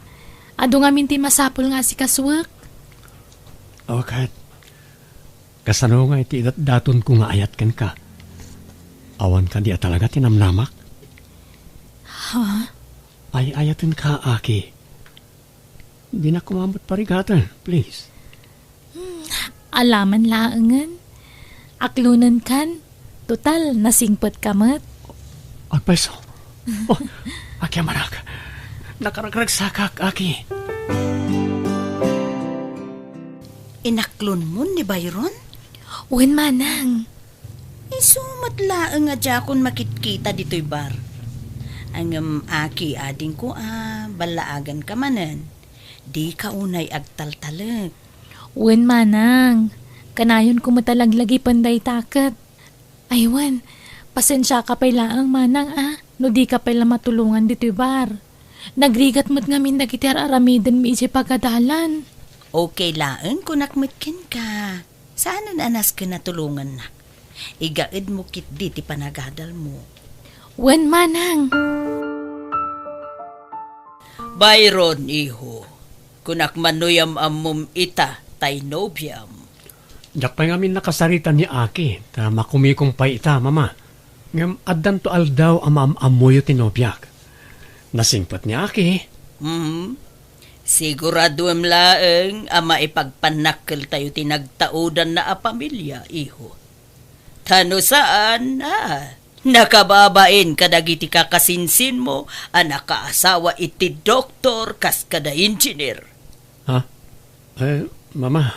Adu ngamin ti masapul nga asikasuek. O ket, kasano nga iti idatdatonko nga ayat kenka? Awan kadi a talaga ti namnamak? Ha? Ay-ayatenka, Aki. Dinak koma met parigaten, please. Hmm, alaman laengen. Aklonenkan. Total, nasingpetka met. Agpayso. Oh, agyamanak. Nakaragragsakak, Aki. Inaklonmon ni Byron? Wen, manang. Isu met laeng a diakon makitkita ditoy bar. Ngem, Aki, adingko a ballaaganka manen. Dika unay agtaltalek. Wen, manang. Kanayonko met a laglagipen dayta ket. Ay wen, pasensiaka pay laeng, manang, a, no dika pay la matulongan ditoy bar. Nagrigat met ngamin dagiti ar-aramidenmi idiay pagadalan. Okay laeng, kunak met kenka. Saanen a nasken a tulongannak. Igaedmo ketdi ti panagadalmo. Wen, manang. Byron, iho, kunak man no yam-ammom ita tay nobiam. Diak pay ngamin nakasarita ni Aki, ta makumikong pay ita, Mama. Ngem addanto aldaw a maam-ammoyo ti nobiak. Nasingpet ni Aki. Mhm. Siguraduem laeng a maipagpannakkeltayo ti nagtaudanna a pamilia, iho. Ta no saan, a, nakababain kadagiti kakasinsinmo a nakaasawa iti doktor kas kada engineer. Ha? Eh, Mama.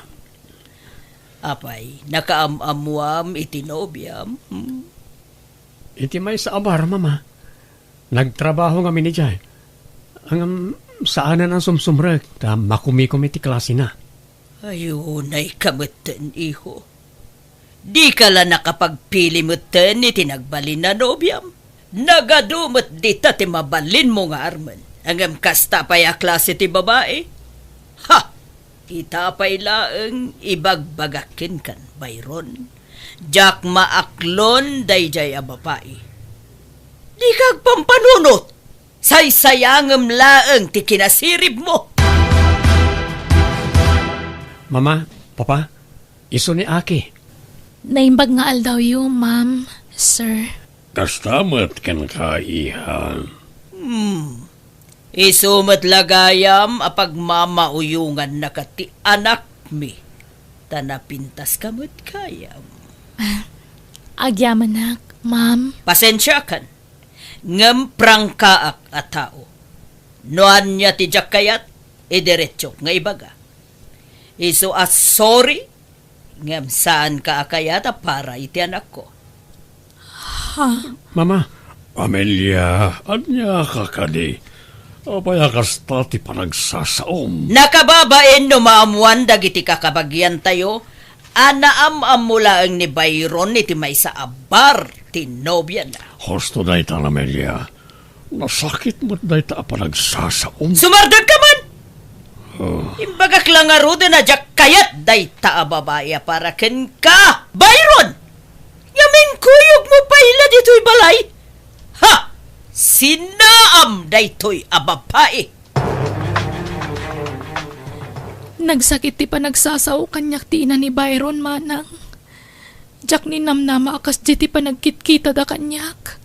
Apay, nakaam-ammoam iti nobiam? Hmm? Iti maysa a bar, Mama. Nagtrabaho ngamin idiay. Ngem saanen a sumsumrek ta makumikom iti klasena. Ay, unayka metten, iho. Dika la nakapagpili metten iti nagbalin a nobiam. Nagadu met dita ti mabalinmo nga armen. Ngem kasta pay a klase ti babai? Ha! Ita pay laeng ibagbagak kenkan, Byron. Diak maaklon daydiay a babai. Dika agpampanunot. Saysayangem laeng ti kinasiribmo. Mama, Papa, isu ni Aki. Naimbag nga aldawyo, ma'am, sir. Kasta met kenka, iha. Hmm. Isu met la gayam a pagmamauyongannaka ti anakmi, ta napintaska met gayam. Ah, agyamanak, ma'am. Pasensiakan, ngem prangkaak a tao. No ania ti diak kayat, idiretsok nga ibaga. Isu a sorry, ngem saanka a kayat a para iti anakko. Ha? Mama. Amelia, ania ka kadi? Apay a kasta ti panagsasaom? Nakababain no maammoan dagiti kakabagiantayo a naam-ammo laeng ni Byron iti maysa a bar ti nobiana. Husto dayta, Amelia. Nasakit met dayta a panagsasaom. Sumardengka man! Oh. Imbagak la ngaruden a diak kayat dayta a babai a para kenka, Byron! Ngem inkuyogmo pay la ditoy balay? Ha! Sinaam daytoy a babai! Nagsakit ti panagsasao kaniak ti ina ni Byron, manang. Diak ninamnama a kasdi ti panagkitkitada kaniak.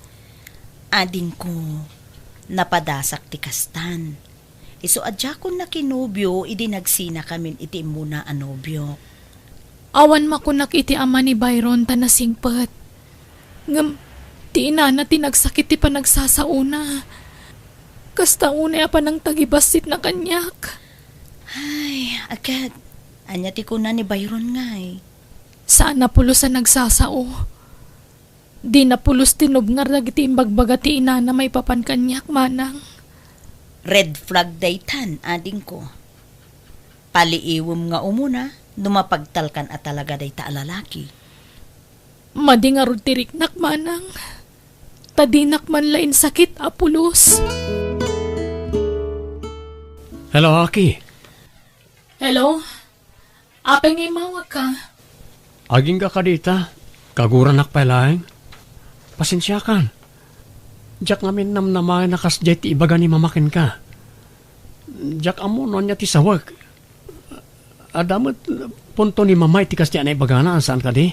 Adingko, napadasak ti kastan. Isu a diakon nakinobio idi nagsinakamin iti immuna a nobiok. Awan makunak iti ama ni Byron ta nasingpet. Ngem ti inana ti nagsakit ti panagsasaona. Kasta unay a panangtagibasitna kaniak. Ay, aged, ania ti kuna ni Byron ngay? Saan a pulos a nagsasao. Dina pulos tinubngar dagiti imbagbaga ti inana maipapan kaniak, manang. Red flag daytan, adingko. Paliiwem nga umuna no mapagtalkan a talaga dayta a lalaki. Madi ngarud ti riknak, manang. Ta dinak man la insakit a pulos. Hello, Aki. Hello? Apay nga immawagka? Agingga kadita, kaguranak pay laeng. Pasensiakan. Diak ngamin namnamaen a kasdiay ti ibaga ni Mama kenka. Diak ammo no ania ti sawek. Adda met punto ni Mama iti kasdiay a naibagana, saan kadi?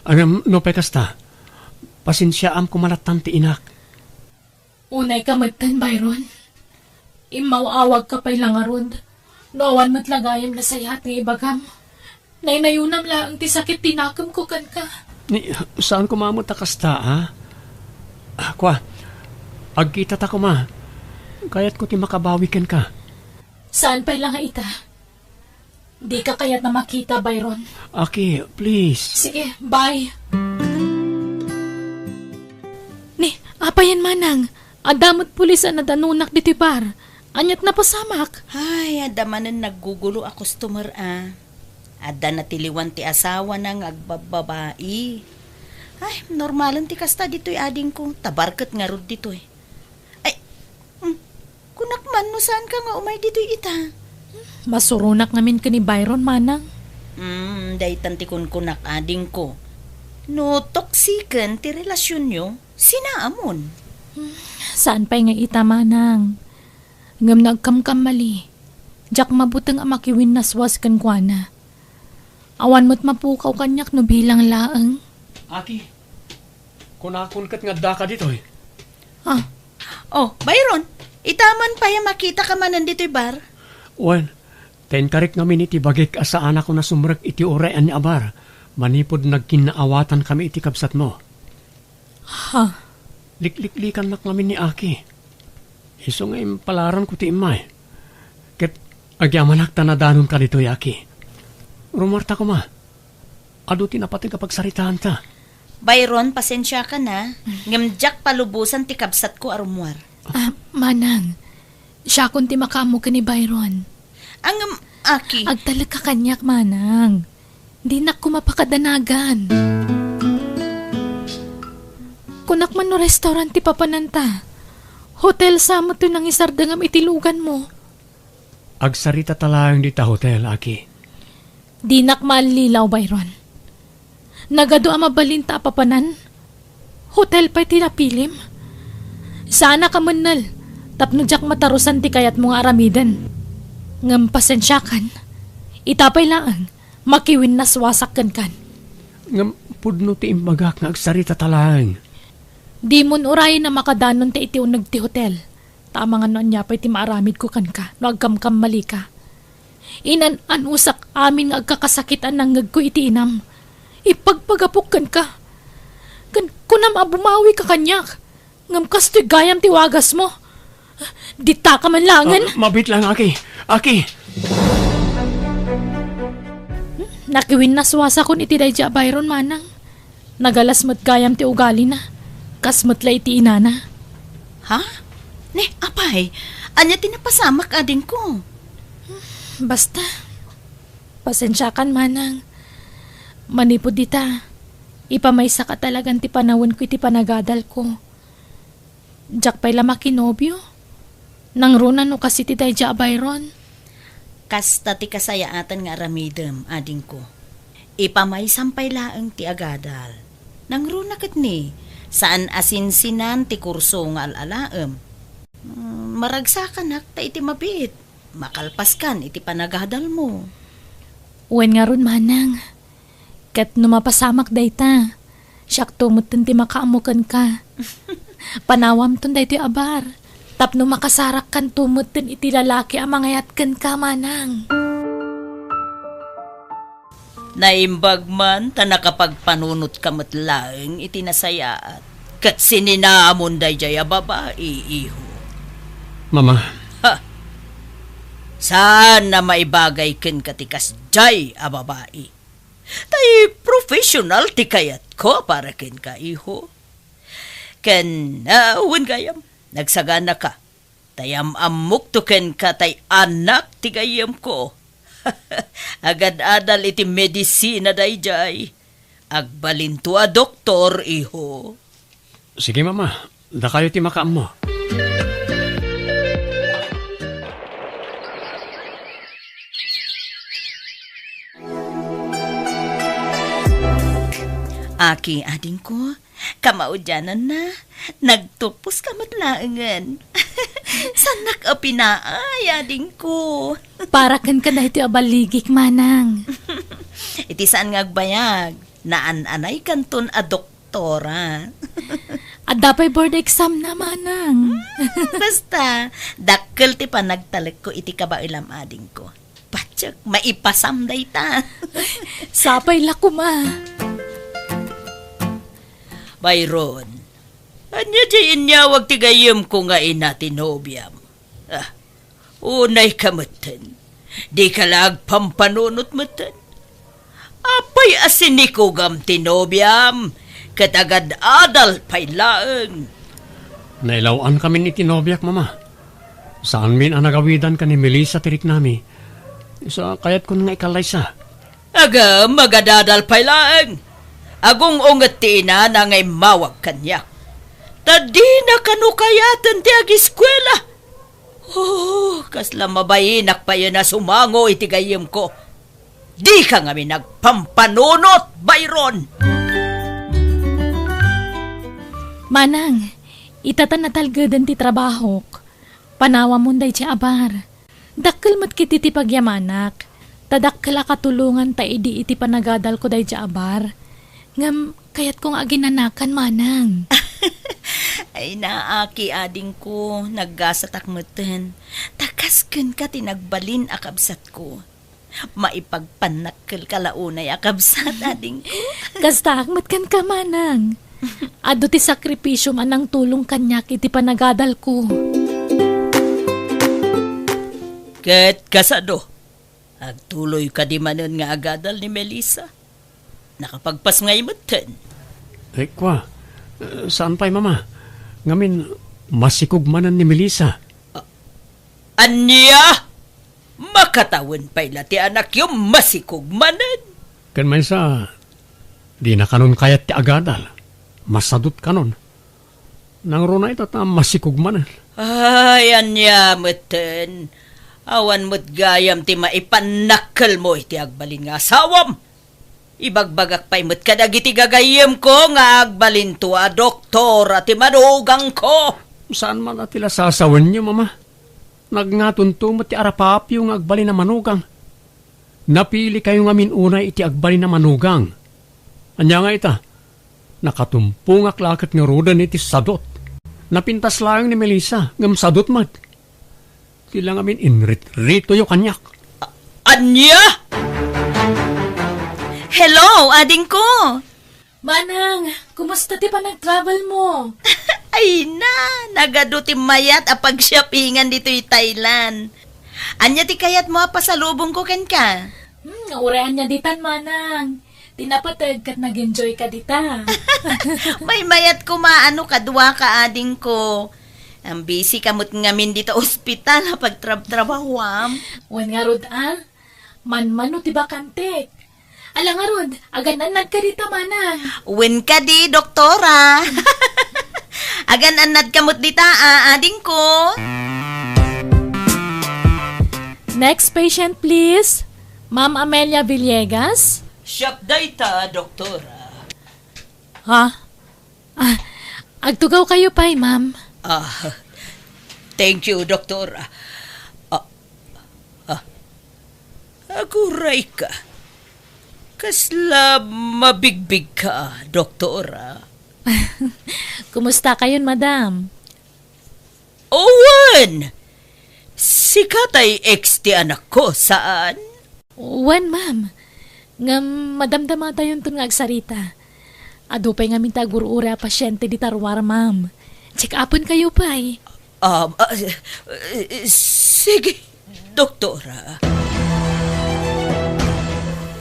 Ngem no pay kasta, pasensiaam koma lattan ti inak. Unayka metten, Byron. Immaw-awagka pay la ngarud. No awan met la gayam nasayaat nga ibagam. Naynayonam laeng ti sakit ti nakemko kenka. Ni, saan koma met a kasta, ha? Ah, kua, agkitata koma. Kayatko ti makabawi kenka. Saan pay la nga ita? Dika kayat a makita, Byron. Aki, please. Sige, bye. Ni, apayen manang? Adda met pulis a nadanonak ditoy bar. Aniat napasamak? Ay, adda manen naggugulo a customer a. Adda natiliwan ti asawana nga agbabbabai. Ay, normalen ti kasta ditoy adingko. Ta bar ket ngarud ditoy. Ay, hmm, kunak man no saanka nga umay ditoy ita. Masuronak ngamin ken ni Byron, manang. Hmm, daytan ti kunkunak adingko. No toxiken ti relasionyo, sinaamon. Saan pay nga ita, manang. Ngem no agkamkamali, diak mabuteng a makiwinnaswas kenkuana. Awan met mapukaw kaniak no bilang laeng. Aki, kunakon ket nga addaka ditoy. Ah. Oh, Byron, ita man pay a makitaka manen ditoy bar? Wen, ta inkarik ngamin iti bagik a saanakon a sumrek iti uray-an ni a bar, manipud nagkinnaawatankami iti kabsatmo. Ha? Likliklikannak ngamin ni Aki. Isu nga impalaranko ti immay. Ket agyamanak ta nadanonka ditoy, Aki. Rummuarta koma. Adu ti napateg a pagsaritaanta. Byron, pasensiakan a, ngem diak palubosan ti kabsatko a rummuar. Ah, manang, siakon ti makaammo ken ni Byron. Ngem, Aki. Agtalekka kaniak, manang. Dinak koma pakadanagan. Kunak man no restaurant ti papananta. Hotel sa met toy nangisardengam iti luganmo. Agsaritata laeng dita hotel, Aki. Dinak maallilaw, Byron. Nagadu a mabalinta a papanan. Hotel pay ti napilim. Saanaka mennel tapno diak matarusan ti kayatmo nga aramiden. Ngem pasensiakan. Ita pay laeng, makiwinnaswasak kenkan. Ngem pudno ti imbagak nga agsaritata laeng. Dimon urayen a makadanon ta iti uneg ti hotel. Ta amangan no ania pay ti maaramidko kenka no agkamkammalika. Inan-anusak amin nga agkakasakit a nangngegko iti inam. Ipagpagapok kenka. Ken kunam a bumawika kaniak. Ngem kastoy gayam ti wagasmo. Ditaka man laengen. Ah, mabiit lang, Aki. Aki! Nakiwinnaswasakon iti daydi a Byron, manang. Nagalas met gayam ti ugalina. Kas met la iti inana. Ha? Ne, apay, ania ti napasamak, adingko? Basta, pasensiakan, manang. Manipud dita, ipamaysaka talagan ti panawenko iti panagadalko. Diak pay la makinobio. Nangruna no kas iti daydi a Byron. Kasta ti kasayaatan nga aramidem, adingko. Ipamaysam pay laeng ti agadal. Nangruna ket ni, saan a sinsinan ti kurso nga al-alaem. Mm, maragsakanak ta iti mabiit, makalpaskan iti panagadalmo. Wen ngarud, manang. Ket no mapasamak dayta, siakto metten ti makaammo kenka. Panawamton daytoy a bar, tapno makasarakkanto metten iti lalaki a mangayat kenka, manang. Naimbag man ta nakapagpanunotka met laeng iti nasayaat ket sininamon daydiay a babai, iho. Mama. Ha! Saan a maibagay kenka ti kasdiay a babai. Tay professional ti kayatko para kenka, iho. Ken, ah, wen gayam, nagsaganaka. Tay am-ammokto kenka tay anak ti gayyemko. Agad-adal iti medisina daydiay. Agbalinto a doktor, iho. Sige, Mama. Dakayo ti makaammo. Aki, adingko, kamaudiananna, nagtuposka met laengen. Saannak a pinaay, adingko. Para kenka daytoy a balligik, manang. Iti saan nga agbayag, naan-anaykanton a doktora. Adda pay board exam na, manang. Hmm, basta, dakkel ti panagtalekko iti kabaelam, adingko. Patiek, maipasam dayta. Sapay la koma. Byron, ania diay inyawag ti gayyemko nga ina ti nobiam? Ah, unayka metten. Dika la agpampanunot metten. Apay a sinikugam ti nobiam, ket agad-adal pay laeng. Nailaw-ankamin iti nobiak, Mama. Saanmin a nagawidan ken ni Melissa ti riknami. Sa kayatkon nga ikallaysa. Agam, agad-adal pay laeng. Agung-unget ti inana nga immawag kaniak. Ta dina kano kayaten ti agiskuela. Oh, kasla mabainak payen a sumango iti gayyemko. Dika ngamin agpampanunot, Byron! Manang, ita ta natalgeden ti trabahok. Panawamon daydi a bar. Dakkel met ketdi ti pagyamanak. Ta dakkel a katulongan ta idi iti panagadalko daydi a bar. Ngem kayatko nga aginanakan, manang. Ay, naaki, adingko, naggasatak metten. Ta kas kenka ti nagbalin a kabsatko. Maipagpannakkelka la unay a kabsat, adingko. Kastaak met kenka, manang. Adu ti sakripisiom a nangtulong kaniak iti panagadalko. Ket kasano? Agtuloy kadi manen nga agadal ni Melissa? Nakapagpasngay metten. Eh, kua, eh, saan pay, Mama? Ngamin, masikog manen ni Melissa. A-, ania? Makatawen pay la ti anakyo masikog manen? Ken maysa, dina kanon kayat ti agadal. Masadot kanon. Nangruna ita ta masikog manen. Ay, ania metten. Awan met gayam ti maipannakkelmo iti agbalin nga asawam. Ibagbagak pay met kadagiti gagayyemko nga agbalinto a doktora ti manugangko. Saan man a ti la sasawenyo, Mama? Nagngatonto met ti arapapyo nga agbalin a manugang. Napilikayo ngamin unay iti agbalin a manugang. Ania nga ita? Nakatumpongak la ket ngaruden iti sadot. Napintas laeng ni Melissa, ngem sadot met. Ti la ngamin inritritoyo kaniak. A-, ania? Hello, adingko! Manang, kumusta ti panagtravel mo? Ay na, nagadu ti mayat a pag-shoppingan ditoy Thailand. Ania ti kayatmo a pasalubongko kenka? Hmm, uray ania ditan, manang. Ti napateg ket nag-enjoy ka dita. Maymayat koma no kadua ka, adingko. Ang busy ka met ngamin dita ospital a pagtrabtrabahuam. Wen ngarud a, manmano ti bakantek. Ala ngarud, agan-annad ka dita, manang. Wen kadi, doktora. Agan-annad ka met dita, a, adingko. Next patient, please. Ma'am Amelia Villegas? Siak dayta, doktora. Ha? Ah, agtugaw kayo pay, ma'am. Ah, thank you, doktora. Ah, ah, aguray ka. Kasla mabigbig ka, doktora. Kumusta kayon, madam? Owen! Sika tay ex ti anakko, saan? Wen, ma'am. Ngem madamdamatayonton nga agsarita. Adu pay ngamin ti agur-uray a pasiente dita ruar, ma'am. Check-upen kayo pay. Um, ah, eh, sige, doktora.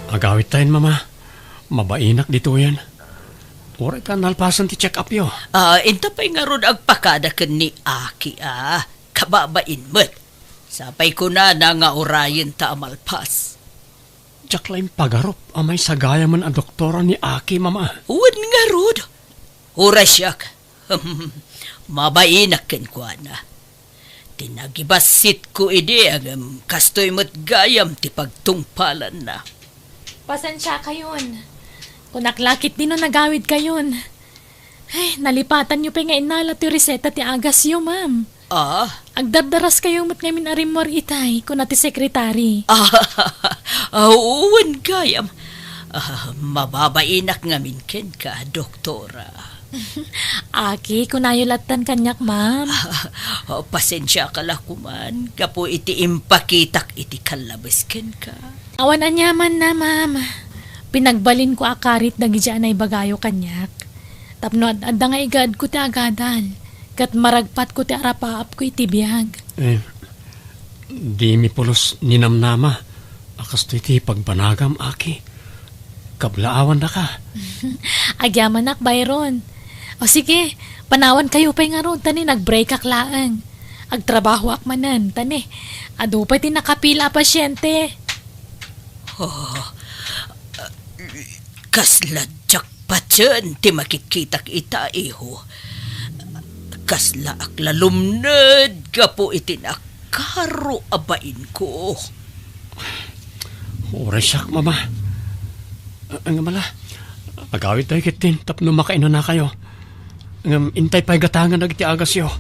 Agawidtayon, Mama. Mabainak ditoyen. Uray ta nalpasen ti check-upyo. Ah, inta pay ngarud agpakada ken ni Aki, ah. Kababain met. Sapay kunana nga urayenta a malpas. Diak la impagarup a maysa gayamen a doktora ni Aki, Mama. Wen ngarud, uray siak. Mabainak kenkuana. Ti nagibassitko idi, ngem kastoy met gayam ti pagtungpalanna. Pasensiakayon. Kunak la ketdi no nagawidkayon. Ay, nalipatanyo pay nga innala ti reseta ti agasyo, ma'am. Ah? Agdardaraskayo met ngamin a rimmuar itay, kuna ti sekretari. Ah, ah, wen gayam. Ah, mababainak ngamin kenka, doktora. Aki, kunayo lattan kaniak, ma'am. Ah, pasensiaka la koman, gapu iti impakitak iti kallabes kenka. Awan aniamanna, ma'am. Pinagbalinko a karit dagiti a naibagayo kaniak. Tapno ad-adda nga igaedko ti agadal, ket maragpatko ti arapaapko iti biag. Eh, dimi pulos ninamnama a kastoy ti pagbanagam, Aki. Kablaawannaka. Agyamanak, Byron. O sige, panawankayo pay ngarud, ta ni nagbreakak laeng. Agtrabahoak manen, ta ni, adu pay ti nakapila a pasiente. Oh, kasla diak patien ti makitkitak ita, iho. Kaslaak la lumned gapu iti nakaro a bainko. Uray siak, Mama. Ngem ala, agawidtayo ketdin tapno makainanakayo. Ngem intay pay gatangen dagiti agasyo.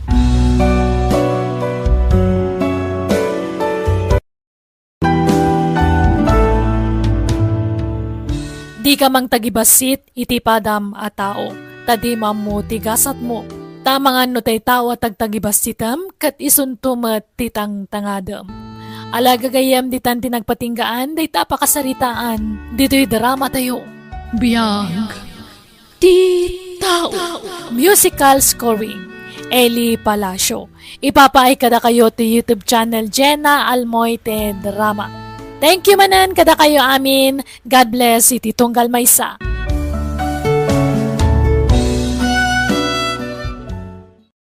Dika mangtagibassit iti padam a tao, ta dimo ammo ti gasatmo. Ta amangan no tay tao a tagtagibassitem, ket isunto met ti tangtangadem. Ala gagayyem, ditan ti nagpatinggaan dayta a pakasaritaan ditoy dramatayo. Biag ti tao. Musical scoring, Eli Palacio. Ipapaay kadakayo ti YouTube channel Jenna Almoite Drama. Thank you manen kadakayo amin. God bless iti tunggal maysa.